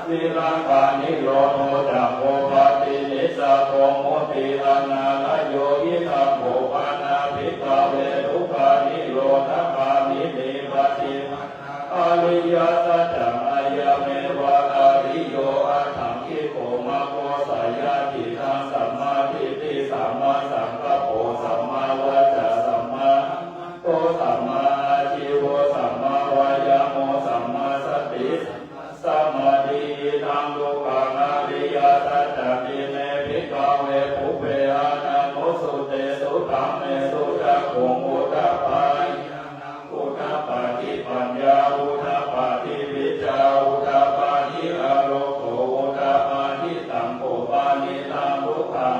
Viraganirodho cāgo paṭinissaggo mutti anālayo. Idaṃ kho pana bhikkhave dukkhanirodhagāminī paṭipadā ariyasaccaṃ. Ayameva ariyo aṭṭhaṅgiko maggo. Seyyathīdaṃ: sammādiṭṭhi sammāsaṅkappo sammāvācā sammākammanto sammāājīvo sammāvāyāmo sammāsati sammāsamādhi. Idaṃ dukkhaṃ ariyasaccanti me bhikkhave pubbe ananussutesu dhammesu cakkhuṃ udapādi ñāṇaṃ udapādi paññā udapādi vijjā udapādi āloko udapādi. Taṃ kho panidaṃ dukkhaṃ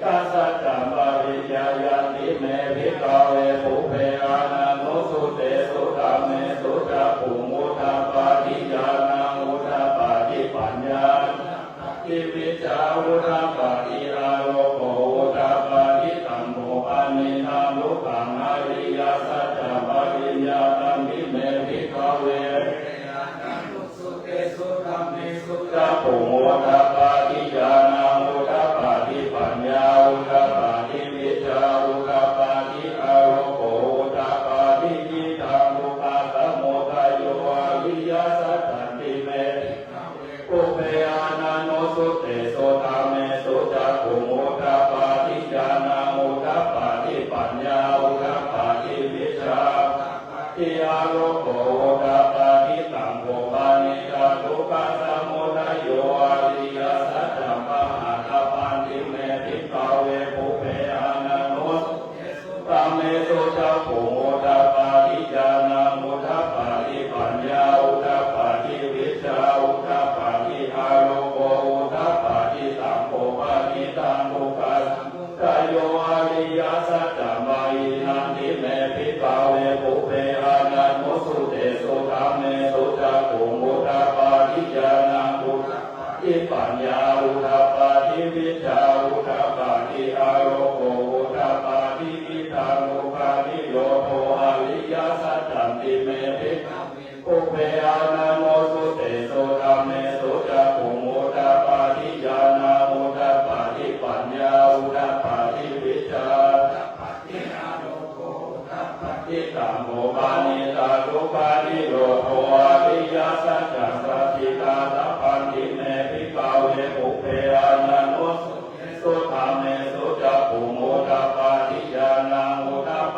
ariyasaccaṃ pariññeyyanti me bhikkhave pubbe ananussutesu dhammesu cakkhuṃ udapādi ñāṇaṃ udapādi paññā udapādi vijjā udapādi āloko udapādi. Taṃ kho panidaṃ dukkhaṃ ariyasaccaṃ pariññātanti me bhikkhave pubbe ananussutesu dhammesu cakkhuṃ udapādi ñāṇaṃ udapādi paññā udapādi vijjā udapādi āloko udapādi. Idaṃ dukkhasamudayo ariyasaccanti me bhikkhave pubbe ananussutesu dhammesu cakkhuṃ udapādi ñāṇaṃ udapādi paññā udapādi vijjā udapādi āloko udapādi. Taṃ kho panidaṃ dukkhasamudayo ariyasaccaṃ pahātabbanti me bhikkhave pubbe ananussutesu dhammesu cakkhuṃ udapādi ñāṇaṃ udapādi paññā udapādi vijjā udapādi āloko udapādi. Taṃ kho panidaṃ dukkhasamu dayo ariyasaccaṃ pahīnanti me bhikkhave pubbe ananussutesu dhammesu cakkhuṃ udapādi ñāṇaṃ udapādi paññā udapādi vijjā udapādi āloko udapādi. Idaṃ dukkhanirodho ariyasaccanti me bhikkhave pubbe ananussutesu dhammesu cakkhuṃ udapādi ñāṇaṃ udapādi paññā udapādi vijjā udapādi āloko udapādi. Taṃ kho panidaṃ dukkhanirodho ariyasaccaṃ sacchikātabbanti me bhikkhave pubbe ananussutesu dhammesu cakkhuṃ udapādi ñāṇaṃ udapādi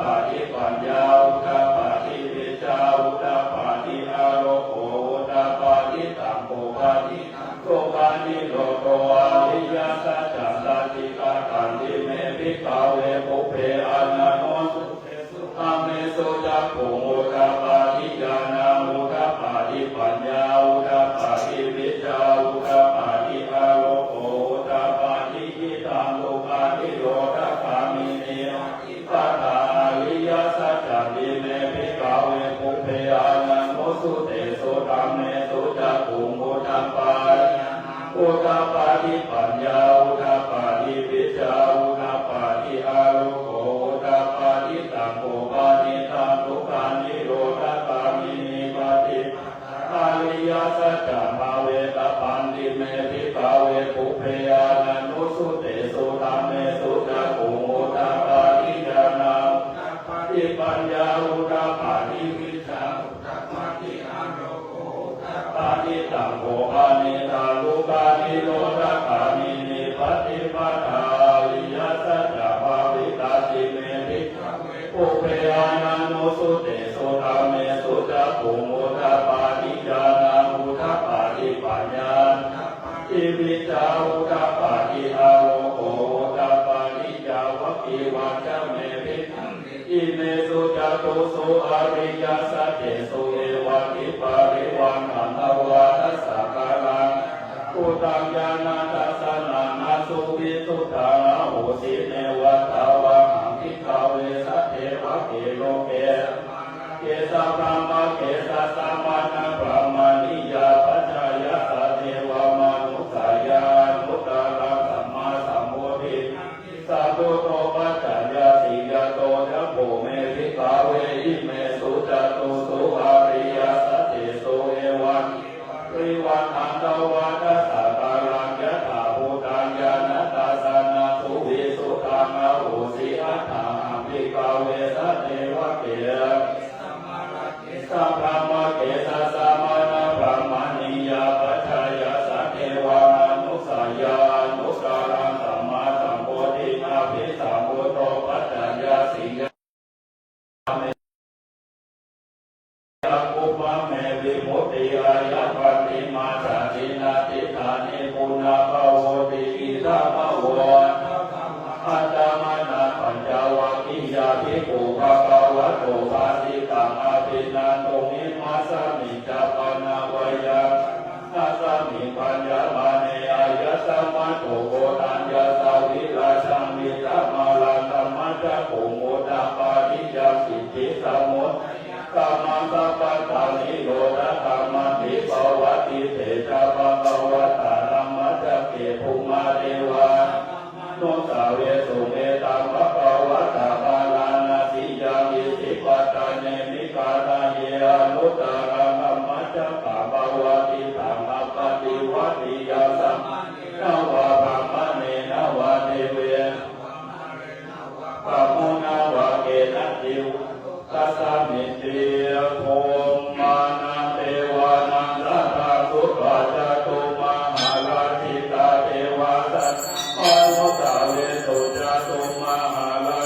bhikkhave pubbe ananussutesu dhammesu cakkhuṃ udapādi ñāṇaṃ udapādi paññā udapādi vijjā udapādi āloko udapādi. Idaṃ dukkha nirodhagāminī paṭipadā ariyasaccanti me bhikkhave pubbe ananussutesu dhammesu cakkhuṃ udapādi udapādi paññā udapādi vijjā udapādi āloko udapādi. Taṃ kho panidaṃ dukkhanirodhagāminī paṭipadā ariyasaccaṃ bhāvetabbanti me bhikkhave pubbe ananussutesu dhammesu cakkhuṃ udapādi ñāṇaṃ udapādi paññā udapādi vijjā udapādi āloko udapādi. Taṃ kho panidaṃ dukkhanirodhagāminī paṭipadā ariyasaccaṃ bhāvitanti me bhikkhave pubbe ananussutesu dhammesu cakkhuṃ udapādi ñāṇaṃ udapādi paññā udapādi vijjā udapādi āloko udapādi. Yāvakīvañca me bhikkhave imesu catūsu ariyasaccesu evadviparivāṇaṃ dvādasākāraṃ yathābhūtaṃ ñāṇadassanaṃ na suvisuddhaṃ ahosi, neva tāvāhaṃ bhikkhave sadevake loke samārake sabrahmake sassamaṇabrāhmaṇiyā pajāya sadevamanussāya anuttaraṃ sammāsambodhiṃ abhisambuddho paccaññāsiṃ. Yato ca kho me bhikkhave imesu catūsu ariyasaccesu evadviparivāṇaṃ dvādasākāraṃ yathābhūtaṃ ñāṇadassanaṃ suvisuddhaṃ ahosi, athāhaṃ bhikkhave sadevake sabrahmake sassamaṇabrāhmaṇiyā pajāya sadevamanussāya anuttaraṃ sammāsambodhiṃ abhisambuddho paccaññāsiṃ. Yāva me cakkhumā me vimutti ayaṃ vantimā jāti, natthidāni punabbhavoti. Idamavoca bhagavatā. Attamanā pañcavaggiyā bhikkhū bhagavato bhāsitaṃ abhinanduṃ. Imasmiñca pana byagghe asmiṃ bhaññamāne āyasmato koṇḍaññassa virajaṃ vītamalaṃ dhammacakkhuṃ udapādi. Yaṅkiñci samu kammaṃ sabbantaṃ nirodhakammenti. Pavattite ca bhagavatā dhammacakke bhummā devā manussāvesuṃ. Etaṃ bhagavatā bārāṇasiyaṃ isipatane migadāye anuttaraṃ dhammacakkaṃ pavattitaṃ appaṭivattiyaṃ samaṇena vā brāhmaṇena vā devena vā mārena vā brahmunā vā kenaci vā lokasminti. Bhummānaṃ devānaṃ saddaṃ sutvā cātummahārājikā devā saddamanussāvesuṃ. Cātummahārā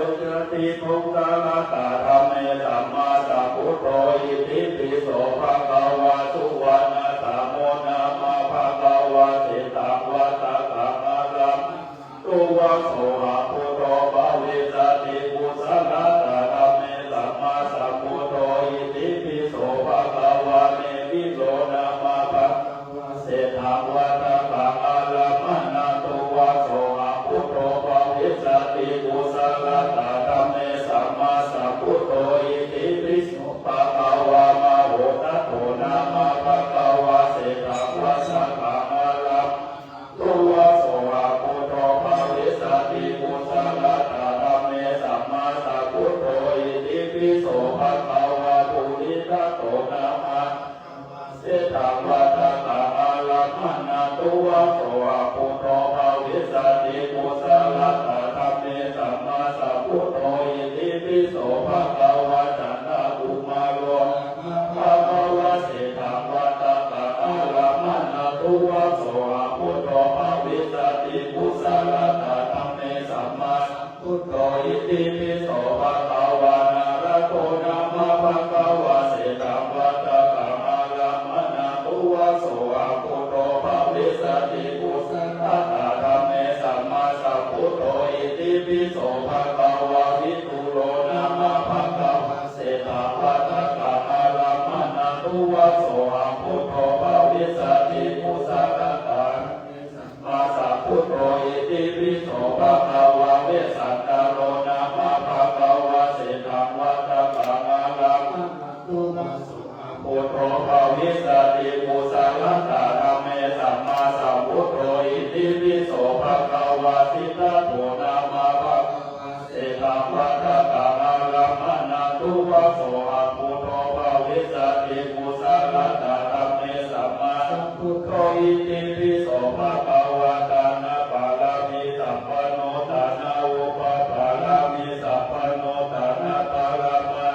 Jati puggalā dhamme sammāsambuddho itipi so bhagavā. Suvaṇṇasambhavo nāma bhagavā seṭṭhaṃ vata kaṃ ārammaṇā. Tuvaso a buddho bhavissati. Kusalā dhamme sammāsambuddho itipi so bhagavā. Nevilo nāma bhagavā seṭṭhaṃ vata kaṃ ārammaṇā. Tuvaso a buddho bhavissati. Kusalā dhamme sammāsambuddho itipi so bhagavā. Mahosatto nāma bhagavā seṭṭhaṃ vata kaṃ ārammaṇā. Tuvaso a buddho bhavissati. Kusalā dhamme sammāsambuddho itipi so bhagavā. Purisattā nāma seṭṭhaṃ vata kaṃ ārammaṇā. Tuvaso a buddho bhavissati. Kusalā dhamme sammāsambuddho itipi so bhagavā. Canda kumāro nāma bhagavā seṭṭhaṃ vata kaṃ ārammaṇā. Tuvaso a buddho bhavissati. Kusalā dhamme sammāsambuddho itipi so bhagavā. Nārado nāma bhagavā seṭṭhaṃ vata kaṃ ārammaṇā. Tuvaso a buddho bhavissati. Kusalā dhamme sammāsambuddho itipi so bhagavā. Vidūro nāma bhagavā seṭṭhaṃ vata kaṃ ārammaṇā. Tuvaso a buddho bhavissati. Kusalā dhamme sammāsambuddho itipi so bhagavā. Vessantaro nāma bhagavā seṭṭhaṃ vata kaṃ ārammaṇā. Tuvaso a buddho bhavissati. Kusalā dhamme sammāsambuddho itipi so bhagavā. Siddhattho nāma bhagavā seṭṭhaṃ vata kaṃ ārammaṇā. Tuvaso a buddho bhavissati. Kusalā dhamme sammāsambuddho itipi so bhagavā. Dāna pāramī sampanno, dāna upapāramī sampanno, dāna parama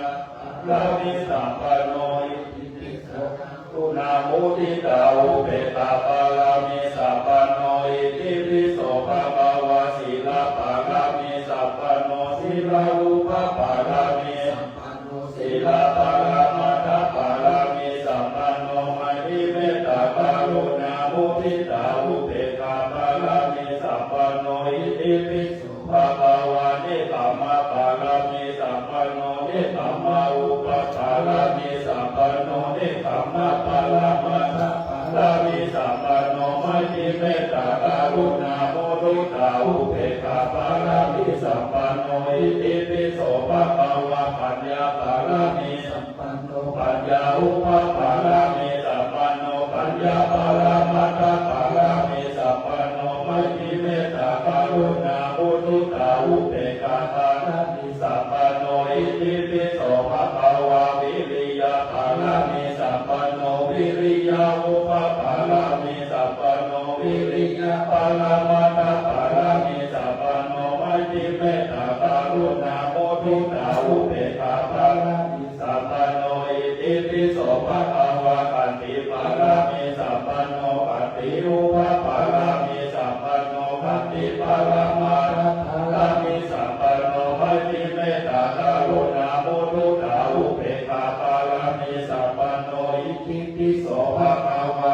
pāramī sampanno itipi so. Karuṇā muditā upekkhā pāramī sampanno itipi so bhagavā. Sīla pāramī sampanno, sīla upapāramī sampanno, sīla paramattha pāramī sampanno, maitrī mettā karuṇā muditā upekkhā pāramī sampanno itipi so bhagavā. Nekkhamma pāramī sampanno, nekkhamma upapāramī sampanno, nekkhamma paramattha pāramī sampanno, maitrī mettā karuṇā muditā upekkhā pāramī sampanno itipi so bhagavā. Paññā pāramī sampanno, paññā upapāramī sampanno, paññā paramattha pāramī sampanno, maitrī mettā karuṇā muditā upekkhā pāramī sampanno itipi so bhagavā. Viriya pāramī sampanno, viriya upapāramī sampanno, viriya paramattha pāramī sampanno, maitrī mettā karuṇā muditā upekkhā pāramī sampanno itipi so bhagavā. Khanti pāramī sampanno, khanti upapāramī sampanno, khanti paramattha pāramī sampanno, maitrī mettā karuṇā muditā upekkhā pāramī sampanno itipi so bhagavā.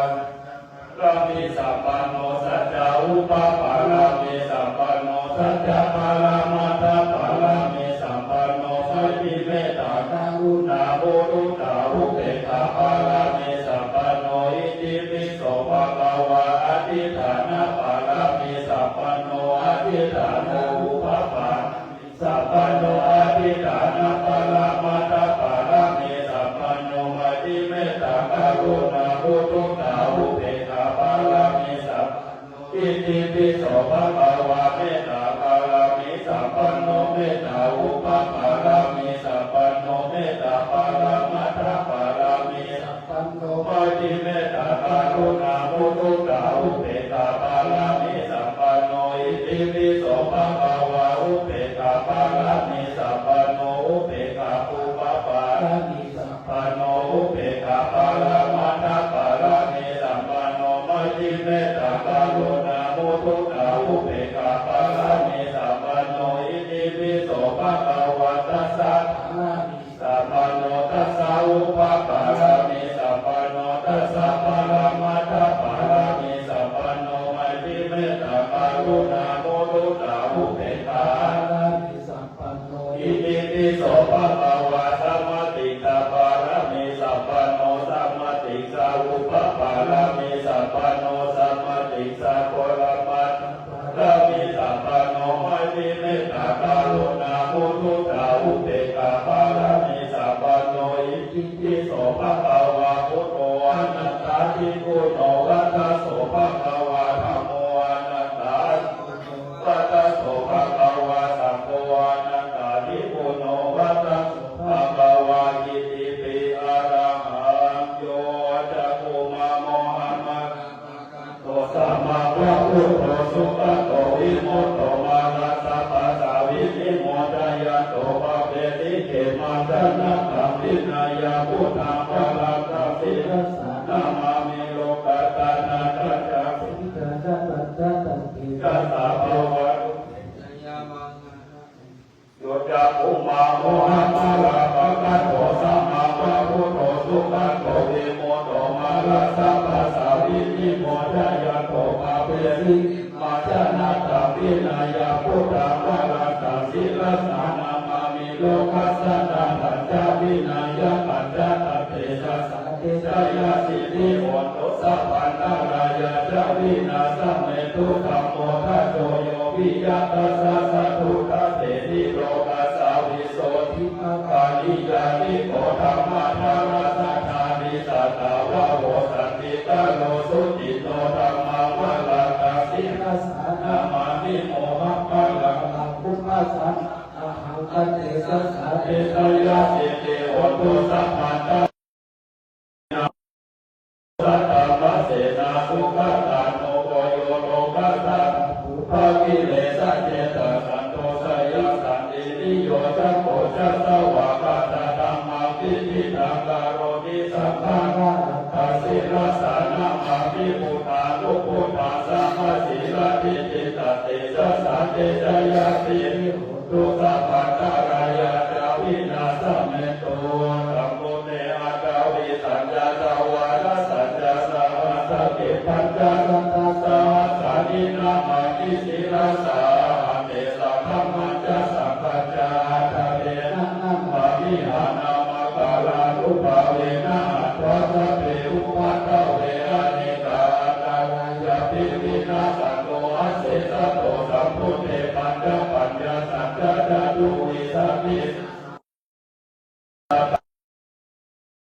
Pāramī sampanno, sacca upapāramī sampanno, sacca paramattha pāramī sampanno, maitrī mettā karuṇā muditā upekkhā pāramī sampanno itipi so bhagavā. Adhiṭṭhāna pāramī sampanno, adhiṭṭhāno upapāramī sampanno, adhiṭṭhāna paramattha pāramī sampanno, maitrī mettā karuṇā muditā upekkhā pāramī sampanno itipi so bhagavā. Mettā pāramī sampanno, mettā upapāramī sampanno, mettā paramattha pāramī sampanno, maitrī mettā karuṇā muditā upekkhā pāramī sampanno itipi so bhagavā. Upekkhā pāramī sampanno, upekkhā upapāramī sampanno, upekkhā paramattha pāramī sampanno, maitrī mettā karuṇā muditā upekkhā Itipi so bhagavā samatikkha pāramī sampanno, samatikkha upapāramī sampanno, samatikkha paramatthapāramī sampanno, maitrī mettā karuṇā muditā upekkhā pāramī sampanno. Itipi so bhagavā buddho anattādi guṇo vata so bhagavā dhammo anattādi guṇo vata so bhagavā saṅgho anattādi guṇo vata so bhagavā. Itipi arahaṃ yo cakkhumā mohamalāpakaṭṭho sammāsambuddho sugato vimutto mārassa pāsā vinimocayanto pāpesi khemaṃ janataṃ vineyyaṃ buddhaṃ varantaṃ sirasā namāmi. Lokadhāraṃ tañca sīlañca pañca santena bhavatu te jayamaṅgalaṃ. Yo cakkhumā mohamalāpakaṭṭho sammāsambuddho sugato vimutto mārassa pāsā vinimocayanto pāpesi khemaṃ janataṃ vineyyaṃ buddhaṃ varantaṃ sirasā namāmi. Lokadhāraṃ pañca vinayaṃ pañca tejasā te jayasiddhi hotu sabbantarāyā ca vināsamentu. Dhammo dhajo yo viya tassa satthu dasseti lokassa visuddhimagga niyyāniko dhammadharassa dhārī sattāvaho santikaro suciṇṇo dhammaṃ varantaṃ sirasā namāmi. Mohamalāpakupasamā ahaṃ tantejasā te jayasiddhi hotu sabbantarāyā ca vināsamentu. Saddhammasenā sugatānugo yo lokassa pāpūpakilesajetā santo sayaṃ santindriyogācaro ca svākkhātadhammaṃ viditaṃ karoti sabbadharatthaṃ sirasā namāmi. Buddhānubuddhaṃ samasīladiṭṭhitaṃ tejasā te jayasiddhi hotu sabbantarāyā ca vināsamentu. Sambuddhe aṭṭhavīsañca dvādasañca sahassake pañcasatasahassāni namāmi sirasā ahaṃ. Tesaṃ dhammañca saṅghañca ādarena namāmihaṃ. Namakārānubhāvena hantvā sabbe upaddave anekā antarāyāpi vinassantu asesato. Sambuddhe pañcapaññāsañca catuvīsati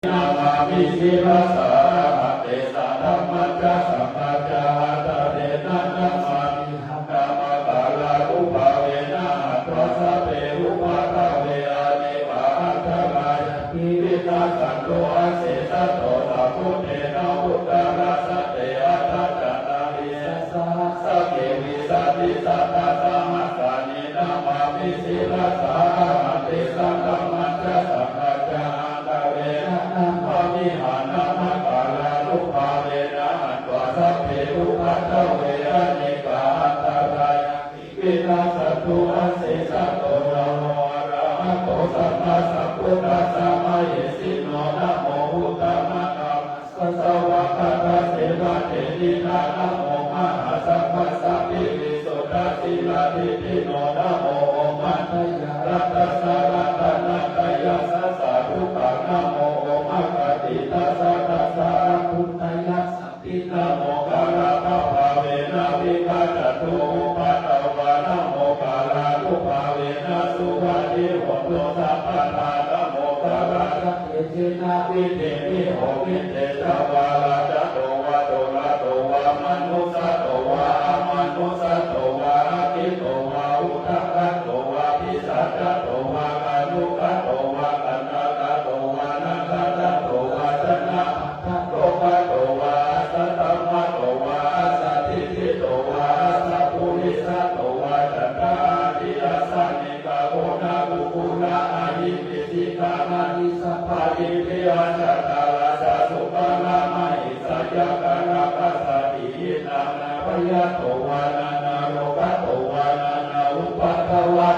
namāmi sirasā ahaṃ. Tesaṃ dhammañca saṅghañca ādarena namāmihaṃ. Namakārānubhāvena hantvā sabbe upaddave anekā antarāyāpi vinassantu asesato. Sambuddhe navuttarasate aṭṭhacattāḷīsasahassake vīsatisatasahassāni namāmi sirasā ahaṃ. Tesaṃ dhammañca saṅghañca ādarena namāmihaṃ. Namakārānubhāvena hantvā sabbe upaddave anekā antarāyāpi vinassantu asesato. Namo arahato sammāsambuddhassa mahesino, namo uttamadhammassa svākkhātasseva tenidha, namo mahāsaṅghassāpi visuddhasīladiṭṭhino, namo omātyāraddhassa ratanattayassa sādhukaṃ, namo omakātītassa tassa āhuneyyassāpi, namokārappabhāvena vigacchantu upaddavā, namokārānubhāvena suvatthi hotu sabbadā, namokārassa tejena vidhimhi homi tejavā. Rājato vā corato vā manussato vā amanussato vā aggito vā udakato vā pisācato vā khāṇukato vā kaṇṭakato vā nakkhattato vā janapadarogato vā asaddhammato vā asandiṭṭhito vā asappurisato vā caṇḍahatthiassamigagoṇakukkuraahivicchikamaṇisappadiriyacchataracchasūkaramahiṃsayakkharakkhasādīhi nānābhayato vā nānārogato vā nānāupaddavato vā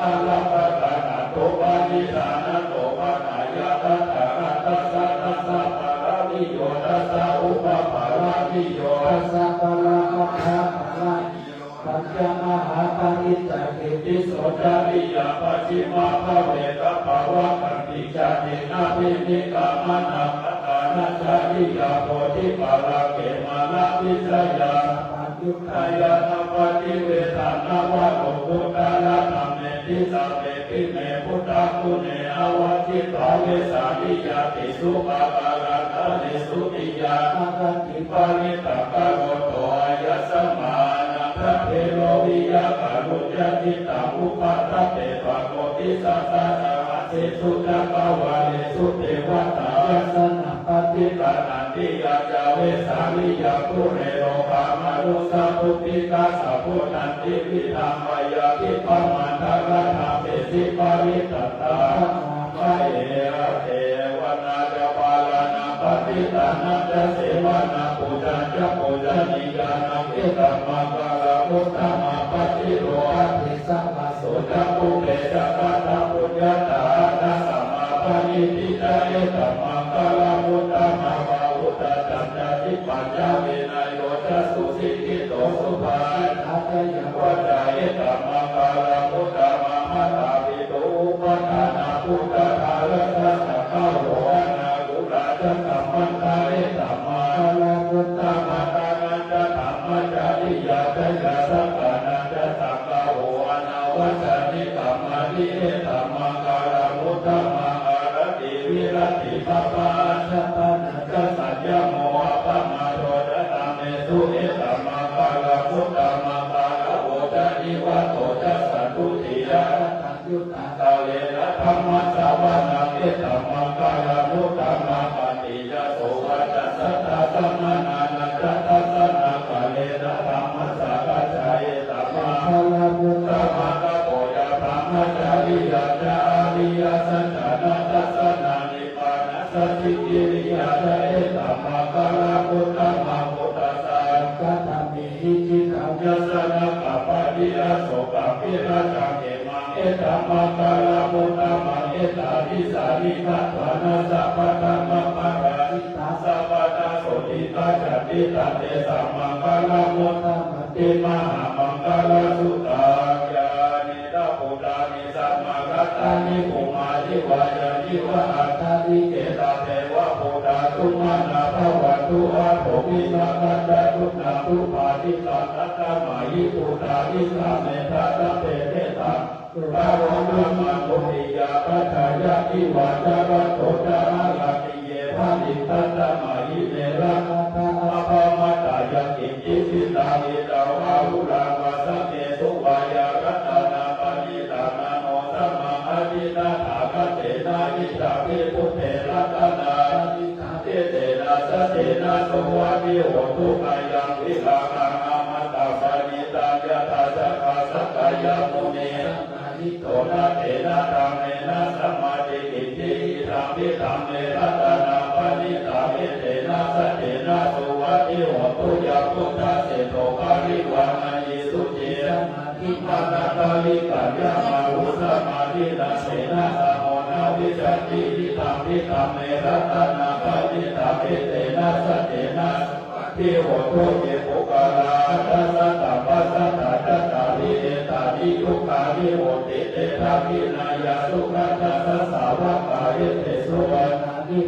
ārakkhaṃ gaṇhantu panidaṇhantu pāṇāya tathāgatassa. Dasa pāramiyo dasa upapāramiyo dasaparamatthapāramiyo pañca mahā Pañcakitti socāriyā pacchimabbhave gabbhāvakkantiṃ jātiṃ abhinikkhamanaṃ, aṭṭhānañcariyā bodhipallaṅke māravijayaṃ, sabbaññutañāṇappaṭivedhaṃ navalokuttaradhammeti. Sabbepime buddhaguṇe āvajjitvā vesāliyā tīsu pākārantaresu tiyā āratī parittaṃ karonto āyasmā ānandatthero viya kāruññacittaṃ upaṭṭhapetvā koṭisatasahassesu cakkavāḷesu devatā yassāṇaṃ paṭiggaṇhanti yaṃ ca vesāliyaṃ dūre rogāmanusappuṭṭhitasaṅkhuddhaṃ tividhaṃ vāyaṃ khippamāntaradhāpesi parittaṃ taṃ mahāmahe. Asevanā ca bālānaṃ paṇḍitānañca sevanā pūjā ca pūjanīyānaṃ etammaṅgalamuttamaṃ. Pacciro appesaṃ vāso ca pubbe ca katapuññatā attasammāpaṇidhi ca etammaṅgalamuttamaṃ. Pahutattacca khippāñca vinayo ca susikkhito subhāsitā ca yā vācā etammaṅgalamuttamaṃ. Mātāpituupaṭṭhānaṃ puttadārassa saṅgaho anākulā ca kammantā etammaṅgalamuttamaṃ. Dānañca dhammacariyā ca yā santānañca saṅgaho anavajjāni kammāni etammaṅgalamuttamaṃ. Āratī viratī pāpā majjapānā ca saññamo appamādo ca dhammesu etammaṅgalamuttamaṃ. Gāravo ca nivāto ca santuṭṭhī ca kataññutā kālena dhammassavanaṃ etammaṅgalamuttamaṃ. Khantī ca sovacassatā samaṇānañca dassanaṃ kālena dhammasākacchā etammaṅgalamuttamaṃ. Tapo ca brahmacariyañca ariyasaccāna dassanaṃ nibbānasacchikiriyā ca etammaṅgalamuttamaṃ. Phuṭṭhassa dhammehi cittaṃ yassa na kampati asokaṃ virajaṃ khemaṃ etammaṅgalamuttamaṃ. Etādisāni katvāna sabbatthamaparājitā sabbattha sotthiṃ gacchanti tantesaṃ maṅgalamuttamanti. Mahāmaṅgalasuttaṃ. Yānīdha bhūtāni samāgatāni bhummāni vā yāni va antalikkhe tatheva bhūtā sumanā bhavantu athopi sakkacca guṇābhupāditaṃ. Tasmā hi bhūtā nisāmetha sabbe te taṃ karoma manussiyā pajāya divā ca ratto ca haranti ye baliṃ. Tasmā hi ne rakkhatha appamattā yaṃ kiñci vittaṃ idha vā huraṃ vā saggesu vā yā ratanaṃ paṇītaṃ na no samaṃ atthi tathāgatena idampi buddhe ratanaṃ paṇītaṃ etena saccena suvatthi hotu. Khayaṃ virāgaṃ amataṃ paṇītaṃ yadajjhagā sakyamunī samāhito na tena dhammena samatthi kiñci idampi dhamme ratanaṃ paṇītaṃ etena saccena suvatthi hotu. Yambuddhaseṭṭho parivaṇṇayī suciṃ samādhimānantarikaññamāhu samādhinā tena samo na vijjati idampi dhamme ratanaṃ paṇītaṃ etena saccena suvatthi hotu. Ye puggalā aṭṭha sataṃ pasaṭṭhā cattāri etāni yugāni honti te dakkhiṇeyyā sugatassa sāvakā etesu dakkhiṇāni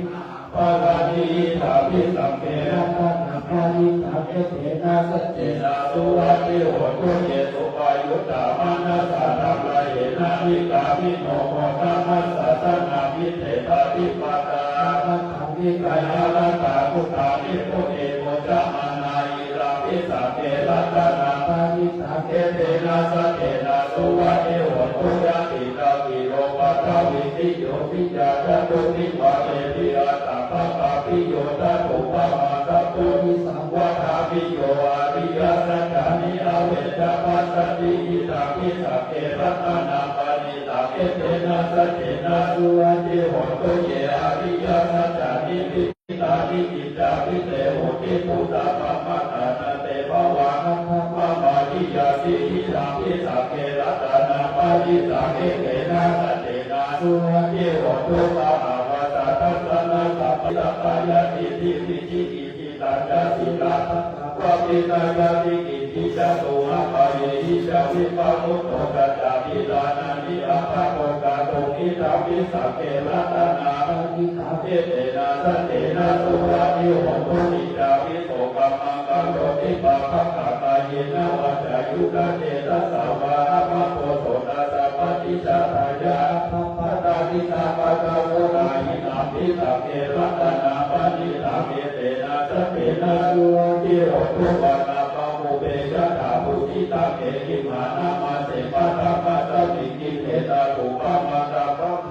mahapphalāni idampi saṅghe ratanaṃ paṇītaṃ etena saccena suvatthi hotu. Ye suppayuttā manasā daḷhena nikkāmino gotamasāsanamhi te pattipattā amataṃ vigayha laddhā mudhā nibbutiṃ bhuñjamānā idampi saṅghe ratanaṃ paṇītaṃ etena saccena suvatthi hotu. Yadi dakkhiṇo paṭhaviṃ viyo piyā catubbhi vātebhi aṭṭhaṃ pāpā viyo tadupamā sabburisaṃ vadāmi yo ariyasaccāni avecca passati idampi saṅghe ratanaṃ paṇītaṃ etena saccena suvatthi hotu. Ye ariyasaccāni vidi tāni kiñcāpi te honti bhutāgamatā na te bhavaṃ aṭṭhamamādiyanti idampi saṅghe ratanaṃ paṇītaṃ etena saccena suvatthi hotu. Pahāvassa dassanaṃ sabbapāṇinaṃ pahāya diṭṭhiṃ vicchikicchitañca sīlabbataṃ paṭinayāmi kiñci Catumappāyehi ca vippamutto cañca viharāni appamokkhatuṃ. Idampi saṅghe ratanāpaṇītaṃ etena saccena suvatthi hotu. Itihidaṃ so kammaṃ karoti pāpakaṃ kāyena vācāyuda cetasā vā. Abhabbo so tassa paṭicchadāya abhabbatā cittappattā suddhā. Idampi saṅghe ratanāpaṇītaṃ etena saccena suvatthi hotu. Pubbe katappucchitaṃ ehimaṃ nāma se paṭhamasmiṃ khette tathūpamaṃ sabbaṃ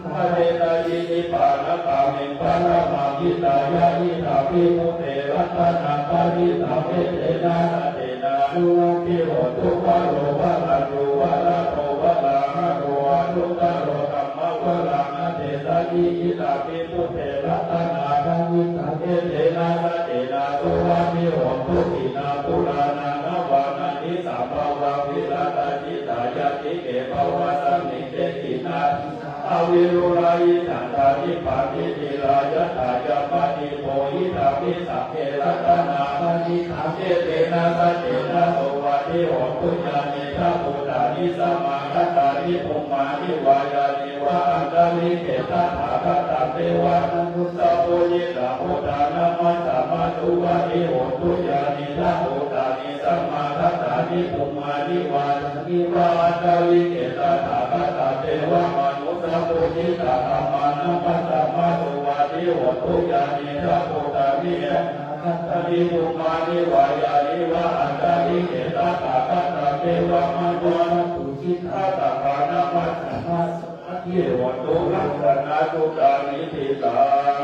pajjena iti pāṇakammentaṃ brahmaṃ hitāya. Idampi buddhe ratanāpaṇītaṃ etena saccena suvatthi hotu. Varo varaññū varado varāharo anuttaro dhammavaraṃ adesayi. Idampi buddhe ratanāpaṇītaṃ etena saccena suvatthi hotu. Khīṇaṃ purāṇaṃ navaṃ natthi sambhavaṃ virattacittāyatike bhavasmiṃ te khīṇabījā avirūḷhichandā nibbanti dhīrā yathā yampadīpo. Idampi saṅghe ratanāpaṇītaṃ etena saccena suvatthi hotu. Yānīdha bhūtāni samāgatāni bhummāni vā yāni va antalikkhe tathāgataṃ devamanussapūjitaṃ buddhaṃ namassāma suvatthi hotu. Yānīdha bhūtāni samāgatāni bhummāni vā yāni va antalikkhe tathāgataṃ devamanussapūjitaṃ dhammaṃ namassāma suvatthi hotu. Yānīdha bhūtāni samāgatāni bhummāni vā yāni va antalikkhe tathāgataṃ devamanussapūjitaṃ saṅghaṃ namassāma suvatthi hotu. Rakkhaṇattuṭṭhāni diṭṭhaṃ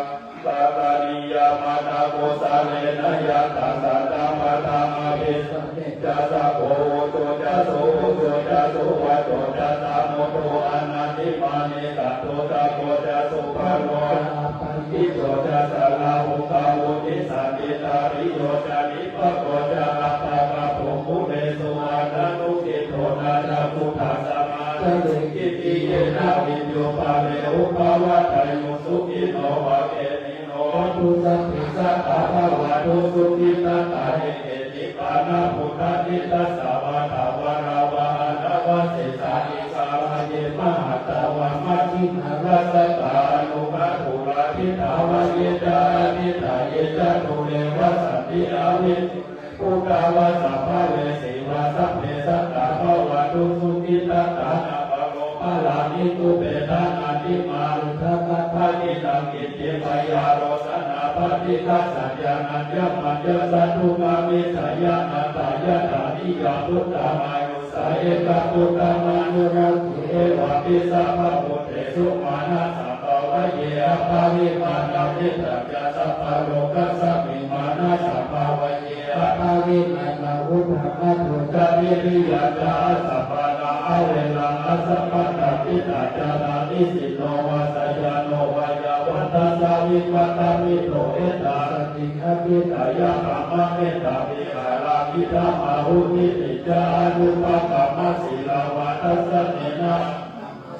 saraṇīyamatthaṃ kusalena yattha satamaddaṃ abhisamecca sakko ujū ca suhujū ca suvaco cassa mudu anatimānī. Santussako ca subharo ca appakicco ca sallahukavutti santindriyo ca nipako ca appagabbho kulesu ananugiddho. Na ca khuddaṃ samācare kiñci yena viññū pare upavadeyyuṃ. Sukhino vā khemino hontu sabbe sattā bhavantu sukhitattā. He khenippānabhūtāni tasā vā thāvarā vā anavasesā dīghā vā ye mahantā vā majjhimā rassakā aṇukathūlā. Diṭṭhā vā ye ca adiṭṭhā ye ca dūre vasanti avidūre bhūtā vā sampavesuṃ vā sabbe sattā bhavantu sukhitattā. Na paro paraṃ itubbhedanatthimaṃ udakatāyitaṃ kiñci byārosanā paṭighasaññā nāññamaññassa dukkhamiccheyya. Nattha yathā niyaṃ puttamayussā ekaputtamanurakkhe evampi sabbabhūtesu mānasam bhāvaye aparimāṇaṃ. Mettañca sabbalokasmiṃ mānasam bhāvaye aparimāṇaṃ uddhaṃ adho ca tiriyañca asambādhaṃ averaṃ asapattaṃ. Tiṭṭhañcaraṃ nisinno vā sayāno vā yāvatassa vigatamiddho etaṃ satiṃ adhiṭṭheyya brahmametaṃ vihāraṃ idhamāhu. Diṭṭhiñca anupagamma sīlavā dassanena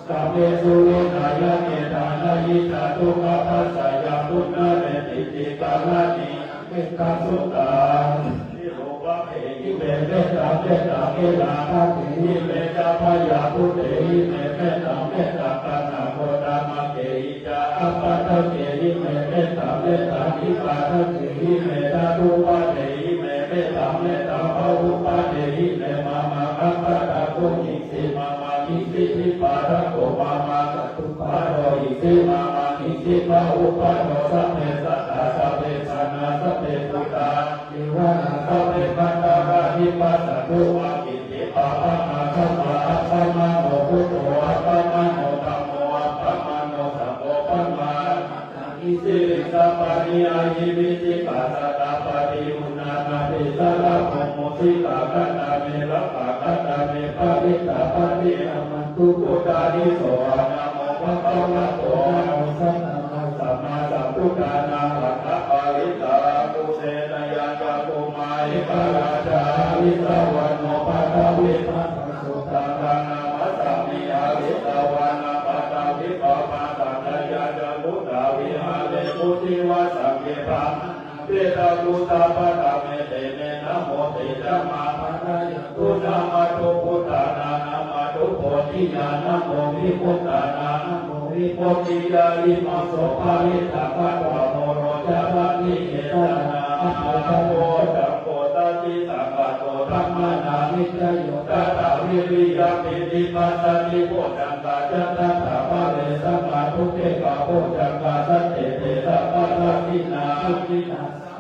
kamesu vineyya gedhaṃ na hi jātu gabbhaseyyaṃ punaretīti. Karaṇīyamettaṃ suttaṃ. Virūpakkhehi me mettaṃ, mettaṃ virūpakkhehi me ca bhayabhūtehi me mettaṃ, mettaṃ kaṇṭakoṭāmakkehi ca apādakehi me mettaṃ, mettaṃ nipādakehi me ca dūppadehi me mettaṃ, mettaṃ bahuppadehi me mamaṃ. Appādakohi mamaṃ, hīsi dīpādako mamaṃ, catuppādo hīsi mamaṃ, hīsi bahupādo. Sabbe sattā sabbe pāṇā sabbe bhūtā sabbe devatā sabbe bhadrāni passantu mā kiñci pāpakaṃ. Dhammā appamāṇo buddho appamāṇo dhammo appamāṇo saṅgho pamāṇavantāni sirīsapāni ahi vicchikā satapadī uṇṇānābhī sarabū mūsikā. Katā me rakkhā, katā me parittā, paṭikkamantu bhūtāni. Sohaṃ namo bhagavato arahaṃ sammāsambuddhassa. Arahaṃ parittaṃ anusetthāya cakkhumā ekarājā harissavaṇṇo paṭhavippabhāso. Taṃ taṃ namassāmi harissavaṇṇaṃ paṭhavippabhāsaṃ. Tayajja guttā viharemu divā saṅghe brāhmaṇā petabhūtā. Patametene na Namo te ca mahānāmatthu namatthu buddhānaṃ namatthu bodhiyā namo vimuttānaṃ namo vimuttiyā. Imaṃ so parittaṃ katvā moro ca paṭivedhaṃ āhuṃ. Bojjhaṅgo satisaṅkhāto dhammānaṃ vicayo tathā viriyampīti passaddhi bojjhaṅgā ca tathāpare samādhupekkhabojjhaṅgā sattete sabbadassinā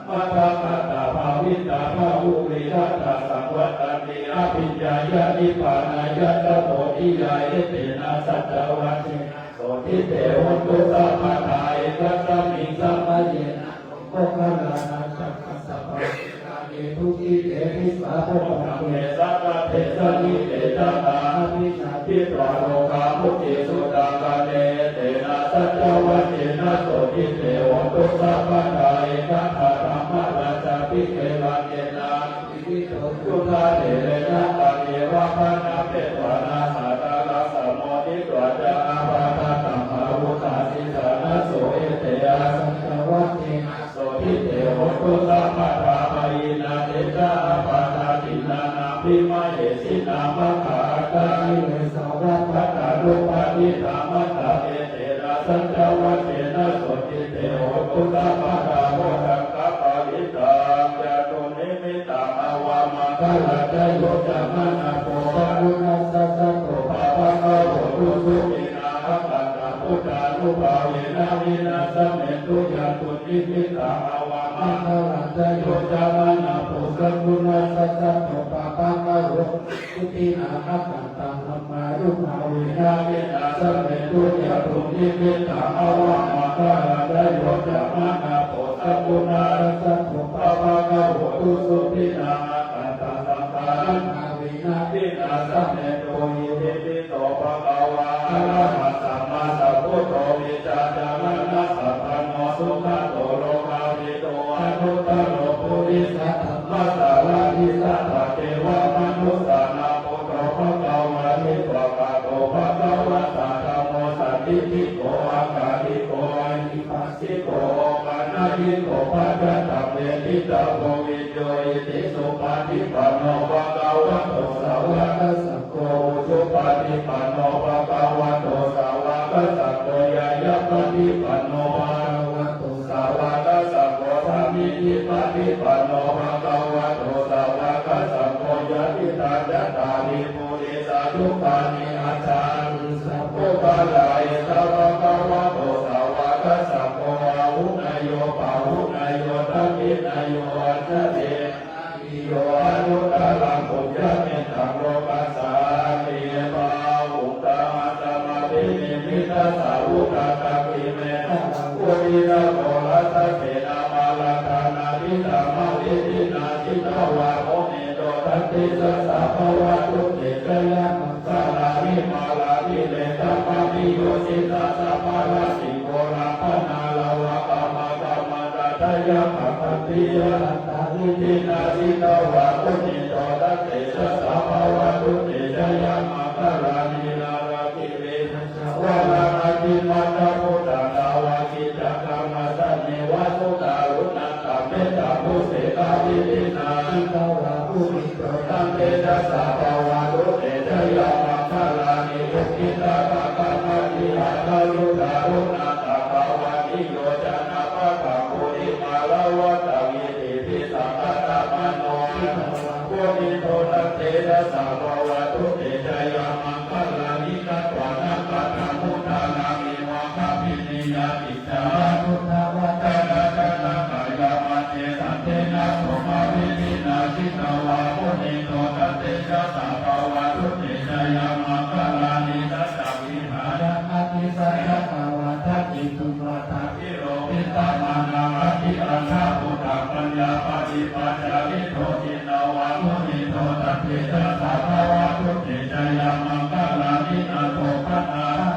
samaggātā bhāvitā bahulīkatā saṃvattanti abhiññāya nibbānāya ca bodhiyā. Etena saccavajjena sotthi te hotu sabbadā. Ekasmiṃ samaye naro moggallānaṃ cakkhassa bhāsetaṃ. Dukkhice disvā bojjhaṅge satta desayi te jātā abhiññācitvā rogā mucciṃsu taṅkhaṇe. Etena saccavajjena sotthi te hotu sabbadā. Ekadā dhammarājāpi gelaññenābhipīḷito jnanattherena taññeva bhaṇāpetvāna sādaraṃ sammoditvā ca ābādhā tamhā vuṭṭhāsi ṭhānaso. Etena saccavajjena sotthi te hotu sabbadā. Pahīnā te ca ābādhā tiṇṇannampi mahesinaṃ maggāhatakilesāva pattānuppattidhammataṃ. Etena saccavajjena sotthi te hotu sabbadā. Bojjhaṅgaparittaṃ cātunnimittaṃ avamaṅgalañca yo cāmanāpo sakuṇassa saddo pāpaggaho dussupinaṃ akantaṃ buddhānubhāvena vināsamentu. Cātunnimittaṃ avamaṅgalañca yo cāmanāpo sakuṇassa saddo pāpaggaho dussupinaṃ akantaṃ dhammānubhāvena vināsamentu. Cātunnimittaṃ avamaṅgalañca yo cāmanāpo sakuṇassa saddo pāpaggaho dussupinaṃ akantaṃ saṅghānubhāvena vināsamentu. Itipi so bhagavā arahaṃ sammāsambuddho vijjācaraṇasampanno sugato lokavidū anuttaro purisadammasārathi satthā devamanussānaṃ buddho bhagavāti. Svākkhāto bhagavatā dhammo sandiṭṭhiko akāliko ehipassiko opanayiko paccattaṃ veditabbo viññūhīti. Supaṭipanno bhagavato sāvakasaṅgho, ujupaṭipanno bhagavato sāvakasaṅgho, ñāyapaṭipanno bhagavato sāvakasaṅgho, sāmīcipaṭipanno bhagavato sāvakasaṅgho, yadidaṃ cattāri purisayugāni aṭṭha purisapuggalā, esa bhagavato sāvakasaṅgho, āhuneyyo pāhuneyyo dakkhiṇeyyo añjalikaraṇīyo anuttaraṃ puññakkhettaṃ lokassāti. Pahutaṃ asmabbhi nimmitasāvudhantaṃ grīmekhalaṃ uditaghorasasenamāraṃ dānādidhammavidhinā jitavā munindo tantejasā bhavatu te jayamaṅgalāni. Mārātirekamabhiyujjhitasabbarattiṃ ghorampanāḷavakamakkhamathaddhayakkhaṃ khantīsudantavidhinā jitavā munindo tantejasā bhavatu te jayamaṅgalāni. Nāḷāgiriṃ gajavaraṃ atimattabhūtaṃ dāvaggicakkamasanīva sudāruṇantaṃ mettambusekavidhinā jitavā munindo tantejasā bhavatu te jayamaṅgalāni. Ukkhittakhaggamatihatthasudāruṇantaṃ dhāvantiyojanapathaṅgulimālavantaṃ iddhībhisaṅkhatamano jitavā munindo tantejasā bhavatu te jayamaṅgalāni. Katvāna kaṭṭhamudaraṃ iva gabbhinīyā ciñcāya duṭṭhavacanaṃ janakāyamajjhe santena somavidhinā jitavā munindo tantejasā bhavatu te jayamaṅgalāni. Saccaṃ vihāya matisaccakavādaketuṃ vādābhiropitamanaṃ atiandhabhūtaṃ paññāpadīpajalito jitavā munindo tantejasā bhavatu te jayamaṅgalāni. Nandopanāḷa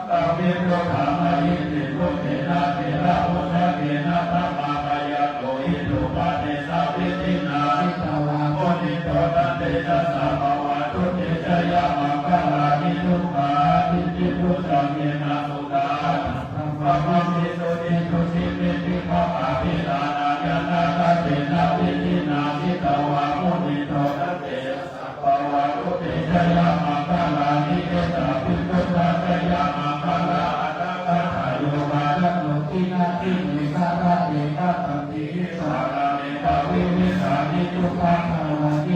kaṃ vibudhaṃ mahiddhiṃ puttena therabhujagena damāpayanto iddhūpadesavidhinā jitavā munindo tantejasā bhavatu te jayamaṅgalāni. Duggāhadiṭṭhibhujagena sudaṭṭhahatthaṃ brahmaṃ visuddhijutimiddhibakābhidhānaṃ ñāṇāgadena vidhinā jitavā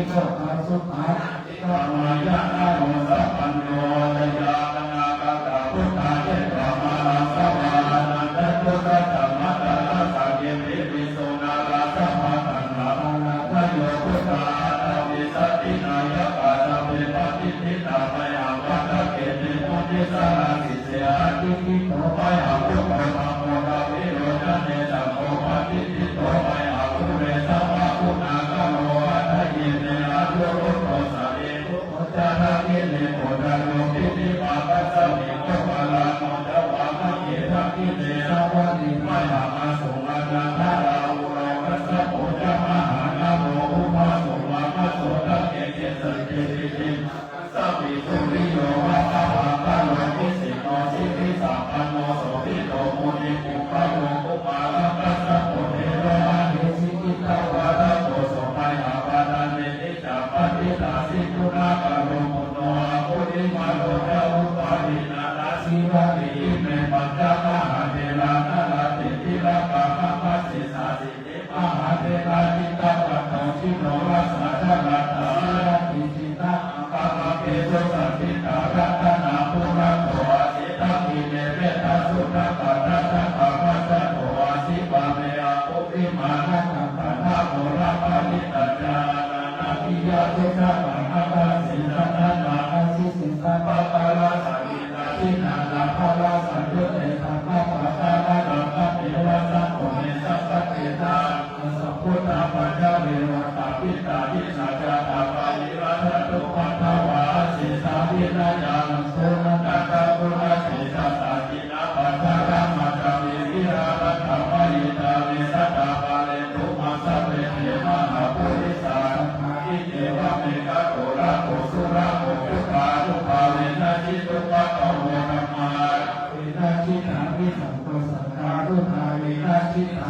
Sabbasukhaṃ adhigameyya naro sapañño. Jayāsanākatā buddhā jetvā māraṃ savāhanaṃ, catusaccāmatarasaṃ iddhībhiso narāsabhā. Taṇhaṅkarādayo buddhā aṭṭhavīsati nāyakā, sabbe patiṭṭhitā mayhaṃ matthake te munissarā. Sīse patiṭṭhito mayhaṃ buddho dhammo dvilocane, saṅgho patiṭṭhito mayhaṃ ure sabbaguṇākaro. Hadaye me anuruddho, sareputtro ca dakkhiṇe, koṇḍañño piṭṭhibhāgasmiṃ moggallāno ca vāmake. Dakkhiṇe savane mayhaṃ āsuṃ ānandarāhulo, kassapo ca mahānāmo ubhāsuṃ vāmasotake. Kesante piṭṭhibhāgasmiṃ suriyo va pabhaṅkaro, nisinno sirisampanno sobhito munipuṅgavo. Kumārakassapo thero mahesī cittavādako, so mayhaṃ vadane niccaṃ patiṭṭhāsi guṇākaro. Puṇṇo aṅgulimālo ca upālī nandasīvalī, ime pañca mahātherā nalāṭe tilakā mama. Sesāsīti mahātherā cittabbaddhā jinorasā, jalantā sīlatī jinapaññā, mārasesu saṇṭhitā. Ratanaṃ purato āsi dakkhiṇe mettasuttakaṃ, dhajaggaṃ pacchato āsi vāme aṅgulimālakaṃ. Khandhamoraparittañca ānānābhiyāpajjhapaṃ, ākāse chadanaṃ āsi sesā pākārasaṇṭhitā. Jinā nābhārā saññutte dhammapākāralaṅkate, vasato me saṅghasena saha sambuddhapañjare. Vātapittādisañjātā bāhirajjhattupaddavā, asesā vinayaṃ yantu na kaṃ guṇatejasā. Jinapañjaramajjhamhi vihāraṃ dhammayitaṃ, me sataṃ pālentu maṃ sabbe te mahāpurisāsabhā. Iccevamekanto rakkho surakkho, buddhānubhāvena jitupaddavo, dhammānubhāvena jitārisaṅgho, saṅghānubhāvena jitā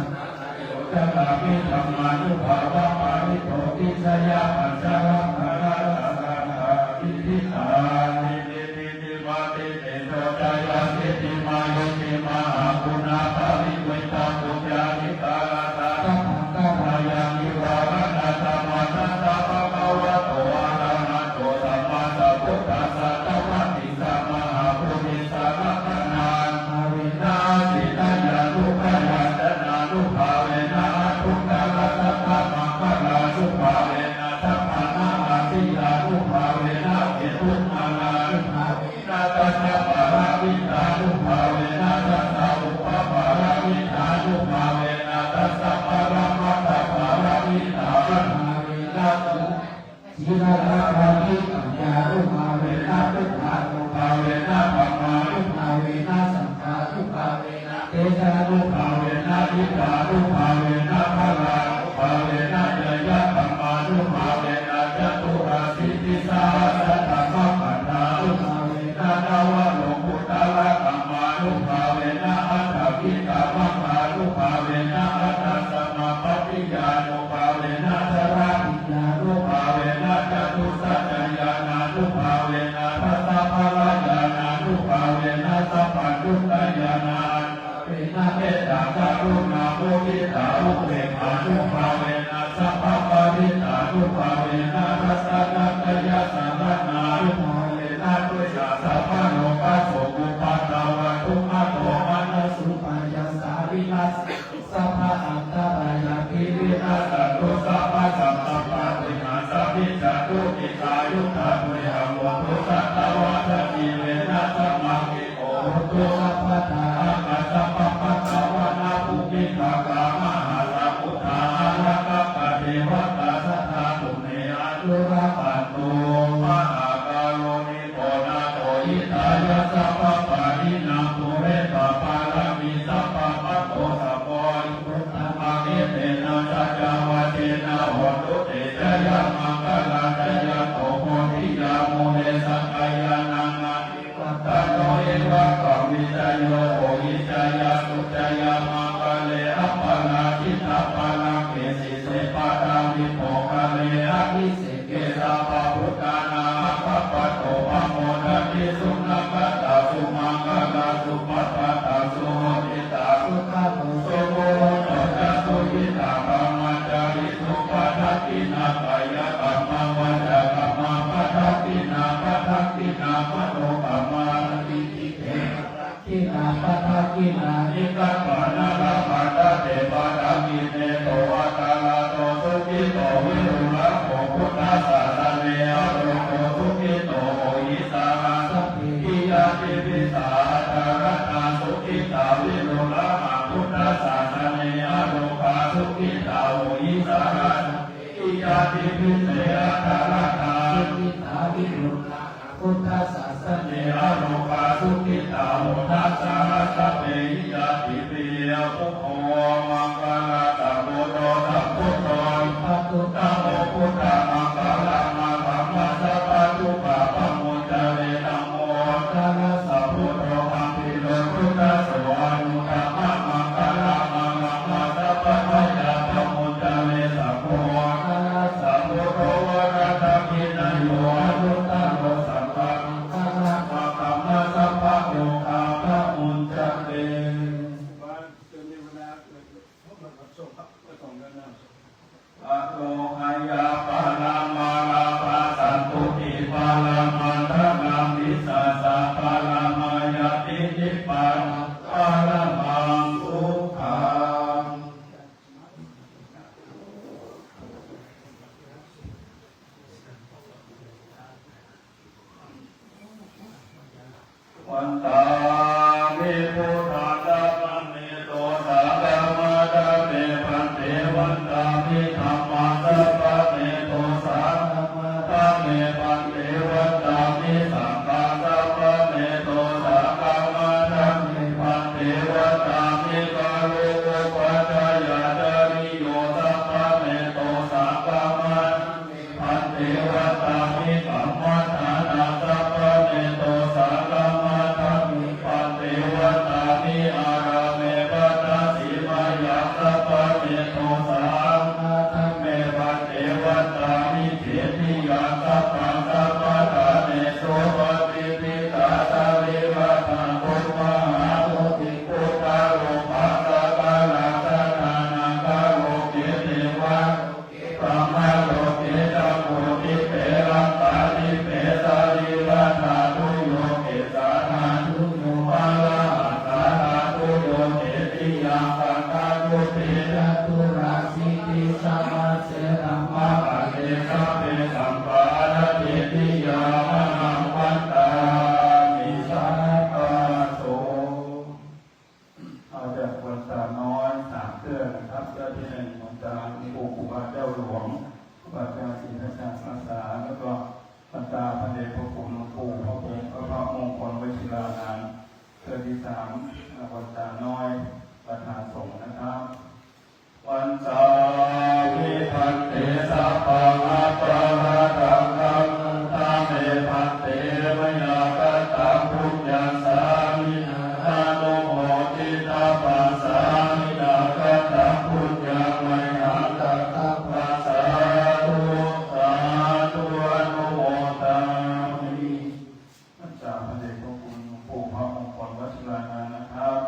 yo cāpi dhammānubhāvapālito. Vijitapañjaramāraṃ sataṃ abhiṭheyya. Iddhībhisaṅkhitti tendo jayaṃ, iddhimāyuṃ jimāhaṃ guṇābhāviṃ, vittaṃ puññādhikārattā sabbaṃ katvāna, nibbānaṃ samāgamma bhagavato arahato sammāsambuddhassa. Taṃ vanditamahāpurisalakkhaṇānubhāvena, sīlañca-ñāṇa-dassanaṃ-anubhāvena, aṭṭhuttarasatamaṅgalānubhāvena, jhāpanāma-cīlānubhāvena, ketumālānubhāvena, dasapāramittānubhāvena, dasaupapāramittānubhāvena, dasaparamatthapāramittānubhāvena, sīlappaṭipaññānubhāvena, buddhānubhāvena, dhammānubhāvena, saṅghānubhāvena, tejānubhāvena, iddhānubhāvena, balānubhāvena, ñeyyadhammānubhāvena, caturāsītisahassadhammakkhandhānubhāvena, navalokuttaradhammānubhāvena, aṭṭhaṅgikamaggānubhāvena, aṭṭhasamāpattiyānu bhāvena, jhāyānubhāvena, catusaccañāṇānubhāvena, dasabalañāṇānubhāvena, sabbaññutañāṇānubhāvena, mettakaruṇāmuditāupekkhānubhāvena, sabbaparittānubhāvena, ratanattayasaraṇānubhāvena, tuyhasabbalokasokupaddavadukkhadomanassupāyāsā vinassa sabba-antarāyāpi vinassantu sabbasampattā. Vijjātu dīghāyutā tuyhaṃ hotu, satavassajīvena samaṅgiko hotu sabbadā. Ākāsapabbatavanabhūmigaṅgāmahāsamuddā ārakkhakā devatā sadā tumhe anurakkhantu. Mahākāruṇi ko nātho hitāya sabbapāṇinaṃ pūretvā pāramī sabbā patto sambodhimuttamaṃ. Etena saccavajjena hotu te jayamaṅgalaṃ. Jayanto bodhiyā mūle sakyānaṃ nandivaḍḍhano evaṃ tvaṃ vijayo hohi jayassu jayamaṅgale aparājitapallaṅke sīse paṭhavipokkhare abhise ke sabbabuddhānaṃ aggappatto pamodati. Sunakkhattaṃ sumaṅgalaṃ supabhātaṃ suhuṭṭhitaṃ sukhaṇo sumuhutto ca suyiṭṭhaṃ brahmacārisu padakkhiṇaṃ kāyakammaṃ Padakkhiṇā padakkhiṇāni katvāna labhantatthe padakkhiṇe. So atthaladdho sukhito virūḷho buddhasāsane arogō sukhito hohi saha sabbehi ñātibhi. Sā atthaladdhā sukhitā virūḷhā buddhasāsane arogā sukhitā hohi saha sabbehi ñātibhi. Te atthaladdhā sukhitā virūḷhā buddhasāsane arogā sukhitā hotha saha sabbehi ñātibhi. Buddho maṅgalasambhūto sabbuddho, paccekabuddho maṅgalamāgamma sabbadukkha pamuñcare. Namo maṅgalasambhūto gambhīro buddhaso, anuttamaṃ maṅgalamāgamma sabbabhayā pamuñcare. Namo maṅgalasambhūto varadakkhiṇeyyo, anuttaro sabbamaṅgalamāgamma sabbarogā pamuñcare. Arogyaparamā lābhā santuṭṭhi paramā dhanaṃ, vissāsaparamā ñāti nibbānaparamā sukhaṃ. Vandāmi buddhaṃ sabbaṃ me to saṅghaṃ vandāmi bhante. Vandāmi dhammaṃ sabbaṃ me to saṅghaṃ vandāmi bhante. Vandāmi saṅghaṃ sabbaṃ me to saṅghaṃ vandāmi bhante. Vandāmi kāruṇikopaccayacariyū sabbaṃ me to saṅghaṃ vandāmi bhante. Vandāmi kammaṭṭhānaṃ sabbaṃ me to saṅghaṃ vandāmi bhante. Vandāmi ārāme pañca sīlayaṃ sabbaṃ me to saṅghaṃ vandāmi bhante. Vandāmi cetiyaṃ sabbaṃ sabbaṭṭhānesu patiṭṭhitā sārīrikadhātu mahābodhiṃ buddharūpaṃ sakalaṃ sadā nāgaloke devaloke brahmaloke ca kho dīpe ākādīpe sarīradhātuyo kesādhātuyo mālāhadhātuyo cetiyaṃ saṅghathuṭṭhi caturāsītisahasse dhammapāṭe sabbe sabbāharatthitiyā mahaṃ vandāmi sabbaso. เอาจากวันตาน้อยสามเครื่องนะครับ เครื่องที่หนึ่งวันตาหลวงปู่ครูบาเจ้าหลวง ครูบาอาจารย์ศรีทัชชารักษา แล้วก็วันตาพระเดชพระคุณหลวงปู่พระพรหม พระมงคลวชิรานันท์ เครื่องที่สามวันตาน้อยประธานสงฆ์นะครับ Vandāmi bhante sabbaṃ aparādhaṃ khamatha me bhante, mayā kataṃ puññaṃ sāminā anumoditabbaṃ, sāminā kataṃ puññaṃ mayhaṃ dātabbaṃ, sādhu sādhu anumodāmi. อาจารย์พระเดชพระคุณหลวงปู่พระมงคลวชิรานันท์นะครับ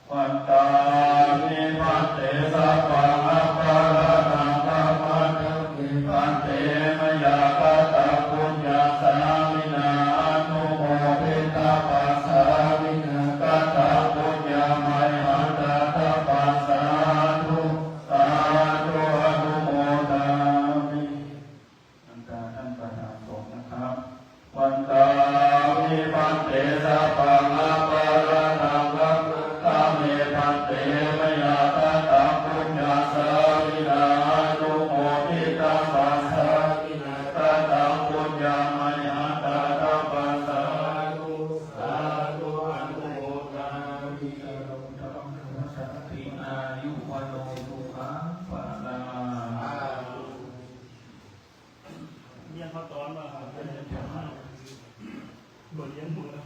Vandāmi bhante sabbaṃ aparādhaṃ khamatha me bhante, mayā kataṃ puññaṃ sāminā anumoditabbaṃ, sāminā kataṃ puññaṃ mayhaṃ dātabbaṃ, sādhu sādhu anumodāmi. บรรดาท่านประธานสงฆ์นะครับ Vandāmi bhante sabbaṃ aparādhaṃ khamatha me bhante, mayā kataṃ puññaṃ sāminā anumoditabbaṃ, sāminā kataṃ puññaṃ mayhaṃ dātabbaṃ, sādhu sādhu anumodāmi. Āyu vaṇṇo sukhaṃ balaṃ. เรียนมาตอนมาครับ เรียนมาตอนมา บทเรียนหมดแล้ว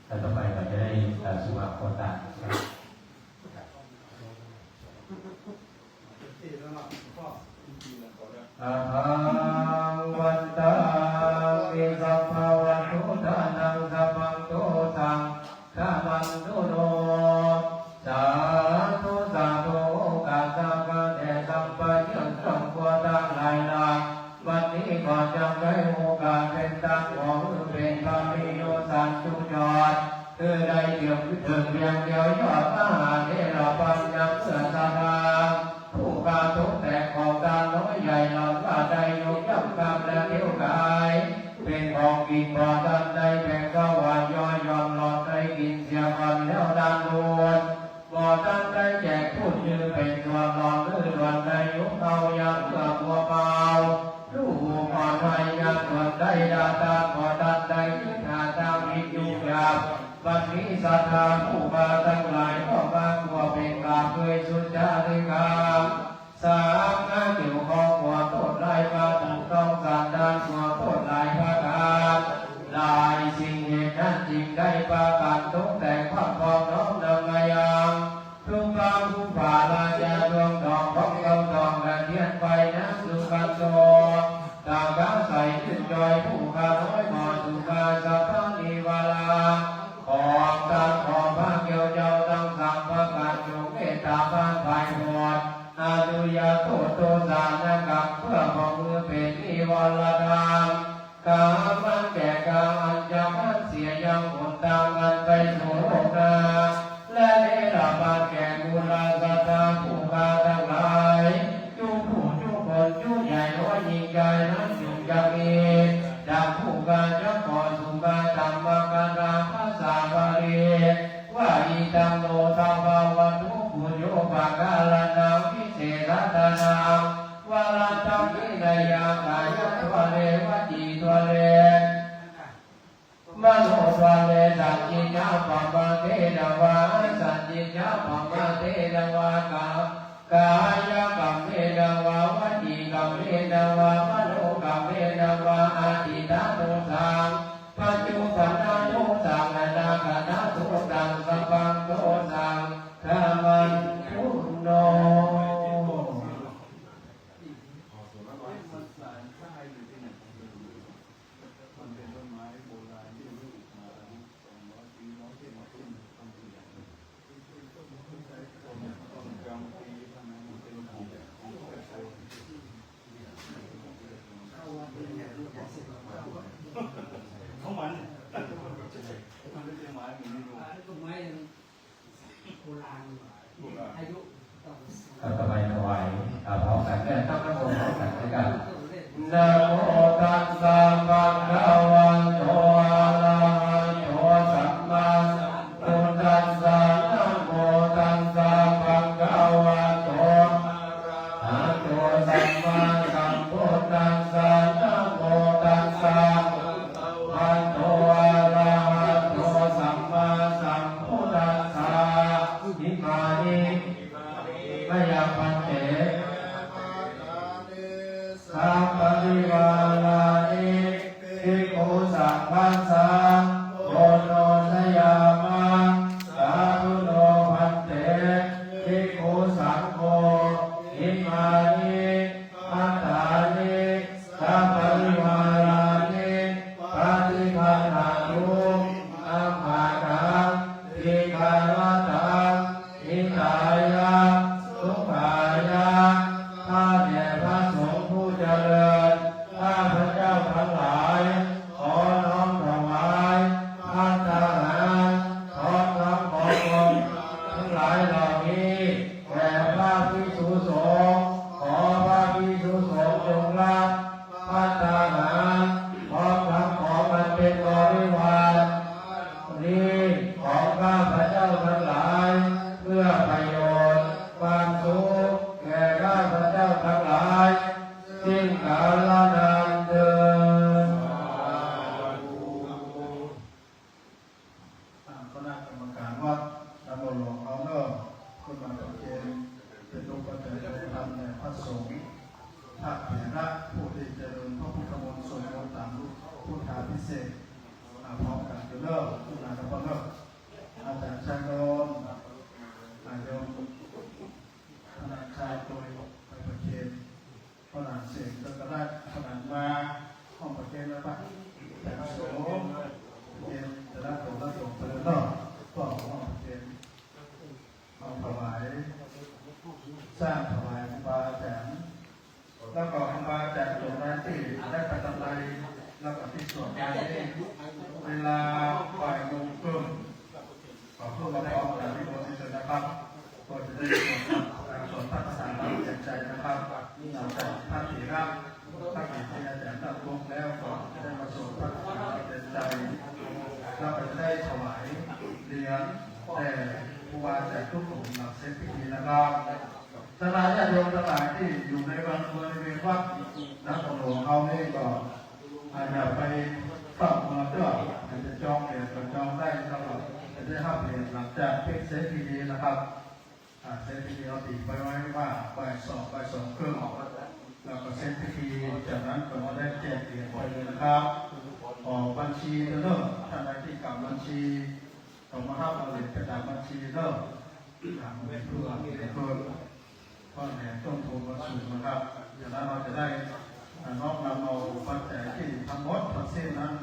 ท่านต่อไปเราจะได้เอ่อสุภาพโคตา Ahaṃ vandāmi sabbabhūtānaṃ sabbaṃ dosaṃ khamantu no. Sādhu sādhu โอกาสสำคัญ ได้สัมปยุตสมควรทั้งหลายแล้ว บัดนี้ก็จักได้โอกาสเป็นทางอ ของเธอเป็นพระวิโยสันตุจร เธอได้เถิดเถิดเพียงเดียวยอดมหาเถรปัญญาเพื่อศรัทธา ผู้กระทบแต่ของทานน้อยใหญ่หล่อนว่าได้ยกย่ำกำและเที่ยวกาย เป็นของกินพอท่านได้แบ่งถวายย่อยหย่อนหล่อนได้กินเสียก่อนแล้วด้านโน้น บ่ทันได้แจกผู้ชื่อเป็นส่วนรองหรือส่วนได้ยุคเอาอย่างเอื้อบัวเบา ลูกผู้ก่อนให้ยังส่วนได้ดาตาขอท่านได้ยึดหาทางวิญญูหยาบ บัดนี้ศรัทธาผู้มาทั้งหลายก็มากัวเป็นกราบด้วยสุจาริกา สามารถเกี่ยวข้องกัวโทษได้มาถูกต้องสารด้านกัวโทษหลายประการ หลายสิ่งเหตุนั้นจึงได้ประการตกแต่งความพร้อมน้อมนำมายัง ทุกพระผู้ปาราชาดวงดอกของเราดอกและเทียนไฟนั้นสุกันโต ตากาใสขึ้นจอยผู้ข้าน้อยหมอสุขาสะพานิวารา ของท่านขอพระเกี่ยวเจ้าทั้งสามประการจงเมตตาผ่านภายหมด อนุญาโทษโทษานกรรมเพื่อพระมือเป็นนิวรธรรม กามันแก่กาอันจะมันเสียยังหนทางอันไปสู่โลกหน้า และเนรมิตแก่กุลศรัทธาผู้ข้าทั้งหลาย จุผู้จุคนจุใหญ่น้อยยิ่งใหญ่นั้นจงจะมี ดังผู้ข้าจะขอสุมาธรรมกถาภาษาบาลี ว่า Idaṃ no bhagavato bhujūpakaraṇaṃ visuddhādharanaṃ varaṃ dakkhiṇeyyaṃ kāyatvāre vacītvāre manotvāre saññā pamādena vā asaññā pamādena vā kā kāyakammena vā vacīkammena vā manokammena vā adiṭṭhādosā paccuppannadosaṃ anāgatādosā sabbaṃ dosaṃ khamattu no. มันเป็นต้นไม้โบราณที่อายุมาอายุสองร้อยปีร้อยปีมาขึ้นต้นเดียวกัน ของมัน มันไม่ใช่ไม้เหมือนในโลก ไม้โบราณ อายุเก่า เราจะไปถวาย อ่า พร้อมกันเนี่ย ต้องนโมพร้อมกันด้วยกัน Namo tassa bhagavato arahato sammāsambuddhassa. Namo tassa bhagavato arahato sammāsambuddhassa. Namo tassa bhagavato arahato sammāsambuddhassa. Imāni mayā bhante saparivārāni bhikkhusaṅghassa oṇojayāma. Sādhu no bhante bhikkhusaṅgho imāni bhattāni saparivārāni paṭiggaṇhātu amhākaṃ dīgharattaṃ hitāya sukhāya. ข้าแต่พระสงฆ์ผู้เจริญ ข้าพเจ้าทั้งหลาย ขอน้อมถวายภัตตาหาร พร้อมทั้งของของทั้งหลายเหล่านี้ แด่พระภิกษุสงฆ์ ขอพระภิกษุสงฆ์จงรับภัตตาหาร พร้อมทั้งของอันเป็นบริวารนี้ของข้าพเจ้าทั้งหลาย เพื่อประโยชน์ความสุขแก่ข้าพเจ้าทั้งหลาย สิ้นกาลนานเทอญ ตามคณะกรรมการวัดนำเอาหลวงเอาเนอร์ขึ้นมาประเคนเป็นรูปปัจจัยทองคำแด่พระสงฆ์พระเถระผู้ที่เจริญพระพุทธมนต์สวดมนต์ตามพุทธาภิเษก เวลาบ่ายโมงครึ่ง ขอพวกเราพร้อมกันนิมนต์ที่เชิญนะครับ ก็จะได้สวด สวดพระคาถาเปลี่ยนใจนะครับ หลังจากพระเถระ พระเถระอาจารย์นั่งลงแล้ว ก็จะได้มาสวดพระคาถาเปลี่ยนใจ แล้วก็จะได้ถวายเหรียญแด่ครูบาอาจารย์ทุกองค์หลังเสร็จพิธีนะครับ ศรัทธาญาติโยมทั้งหลายที่อยู่ในบริเวณวัดนครหลวงเฮานี่ก็ อาจจะไปฝากมาด้วย อาจจะจองเหรียญก็จองได้นะครับ จะได้รับเหรียญหลังจากเสร็จพิธีนะครับ อ่า เสร็จพิธีเอาติดไปไว้ว่าบ่ายสอง บ่ายสองครึ่ง แล้วก็เสร็จพิธี จากนั้นก็จะได้แจกเหรียญไปเลยนะครับ ออกบัญชีเด้อ ท่านใดที่กำบัญชี ก็มารับเอาเหรียญไปตามบัญชีเด้อ ตามบัญชีเพื่อเหรียญเพิ่ม ก็แหนต้นทุนมาสูงนะครับ จากนั้นเราจะได้น้อมนำเอาปัจจัยที่ทั้งหมดทั้งสิ้นนั้น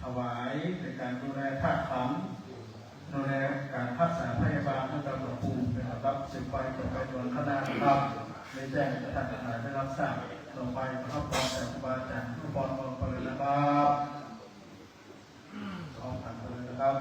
ถวายเป็นการดูแลธาตุขันธ์ ดูแลการรักษาพยาบาลให้กับหลวงปู่เป็นลำดับสืบไปต่อไปจนคณะนะครับ ได้แจ้งให้ท่านทั้งหลายได้รับทราบ ต่อไปขอรับพรจากครูบาอาจารย์ทุกพรลงไปเลยนะครับ พร้อมกันไปเลยนะครับ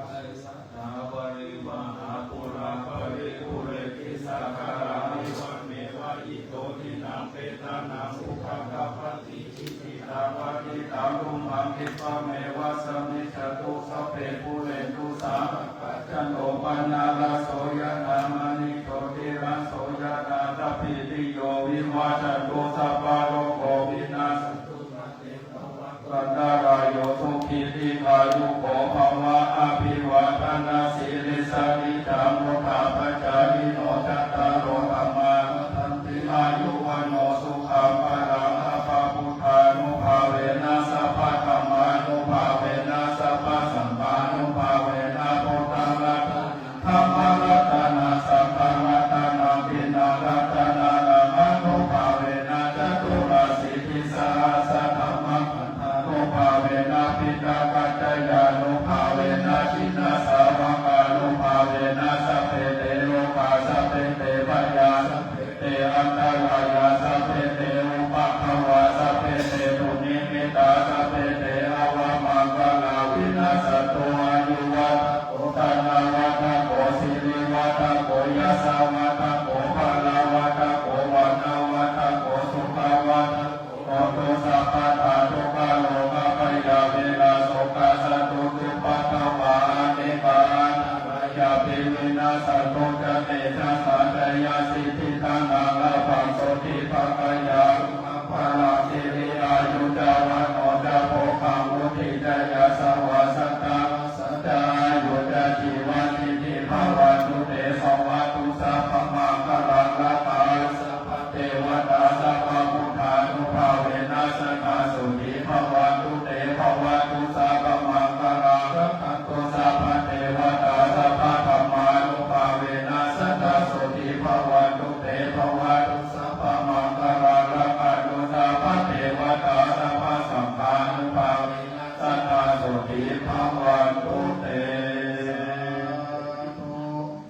Sāgārā parivāhā pūrā paripūrenti sāgaraṃ, evameva ito dinnaṃ petānaṃ upakappati. Icchitaṃ patthitaṃ tumhaṃ khippameva samijjhatu, sabbe pūrentu saṅkappā, cando paṇṇaraso yathā, maṇi jotiraso yathā. Sabbītiyo vivajjantu, sabbarogo vinassatu, mā te bhavatvantarāyo, sukhī dīghāyuko bhava. Abhivādanasīlissa niccaṃ vuḍḍhāpacāyino, cattāro dhammā vaḍḍhanti, āyu vaṇṇo sukhaṃ balaṃ. Sabbabuddhānubhāvena sabbadhammānubhāvena sabbasaṅghānubhāvena buddharatanaṃ dhammaratanaṃ saṅgharatanaṃ tiṇṇaṃ ratanānaṃ ānubhāvena caturāsītisahassadhammakkhandhānubhāvena piṭakattayānubhāvena jinasāvakānubhāvena sabbe te rogā sabbe te bhayā sabbe te antarāyā sabbe te upaddavā sabbe te dunnimittā sabbe te avamaṅgalā vinassantu. Āyuvaḍḍhako dhanavaḍḍhako sirivaḍḍhako yasavaḍḍhako balavaḍḍhako vaṇṇavaḍḍhako sukhavaḍḍhako hotu sabbadā. Dukkharogabhayā verā sokā sattu cupaddavā anekā antarāyāpi vinassantu ca tejasā. Jayasiddhi dhanaṃ lābhaṃ sotthi bhāgyaṃ sukhaṃ balaṃ siri āyu ca vaṇṇo ca bhogaṃ vuḍḍhī ca yasavā satavassā ca āyū ca jīvasiddhī bhavantu te. Bhavatu sabbamaṅgalaṃ rakkhatha sabbadevatā sabbabuddhānubhāvena sadā sotthī bhavantu te. Bhavatu sabbamaṅgalaṃ rakkhantu sabbadevatā sabbadhammānubhāvena sadā sotthī bhavantu te. Bhavatu sabbamaṅgalaṃ rakkhantu sabbadevatā sabbasaṅghānubhāvena sadā sotthī bhavantu te.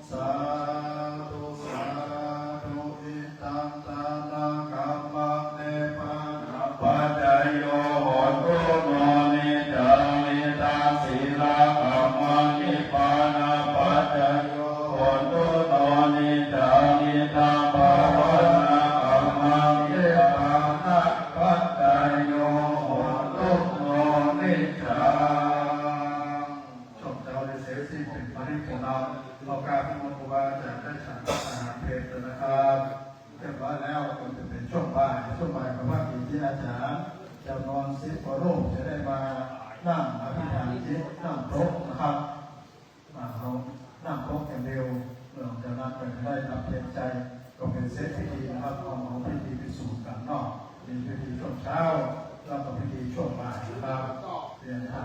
Sādhu, sādhu, sādhu. Idaṃ dānakammaṃ nibbānapaccayo hotu no niccaṃ. Idaṃ sīlakammaṃ nibbānapaccayo hotu no niccaṃ. Idaṃ bhāvanākammaṃ nibbānapaccayo hotu no niccaṃ. ช่วงเช้าได้เสร็จสิ้นเป็นปริพลแล้ว เรากราบนิมนต์ครูบาอาจารย์ได้ฉันอาหารเพลกันนะครับ เรียบร้อยแล้ว ก็จะเป็นช่วงบ่าย ช่วงบ่ายก็พระเกจิอาจารย์จำนวนสิบกว่ารูปจะได้มานั่งอธิษฐานจิตนั่งโต๊ะนะครับ อ่า เรานั่งโต๊ะกันเร็ว หลังจากนั้นก็จะได้รับเพียงใจ ก็เป็นเสร็จพิธีนะครับ เอาของพิธีไปสู่กันเนาะ มีพิธีช่วงเช้า แล้วก็พิธีช่วงบ่ายนะครับ เรียนถาม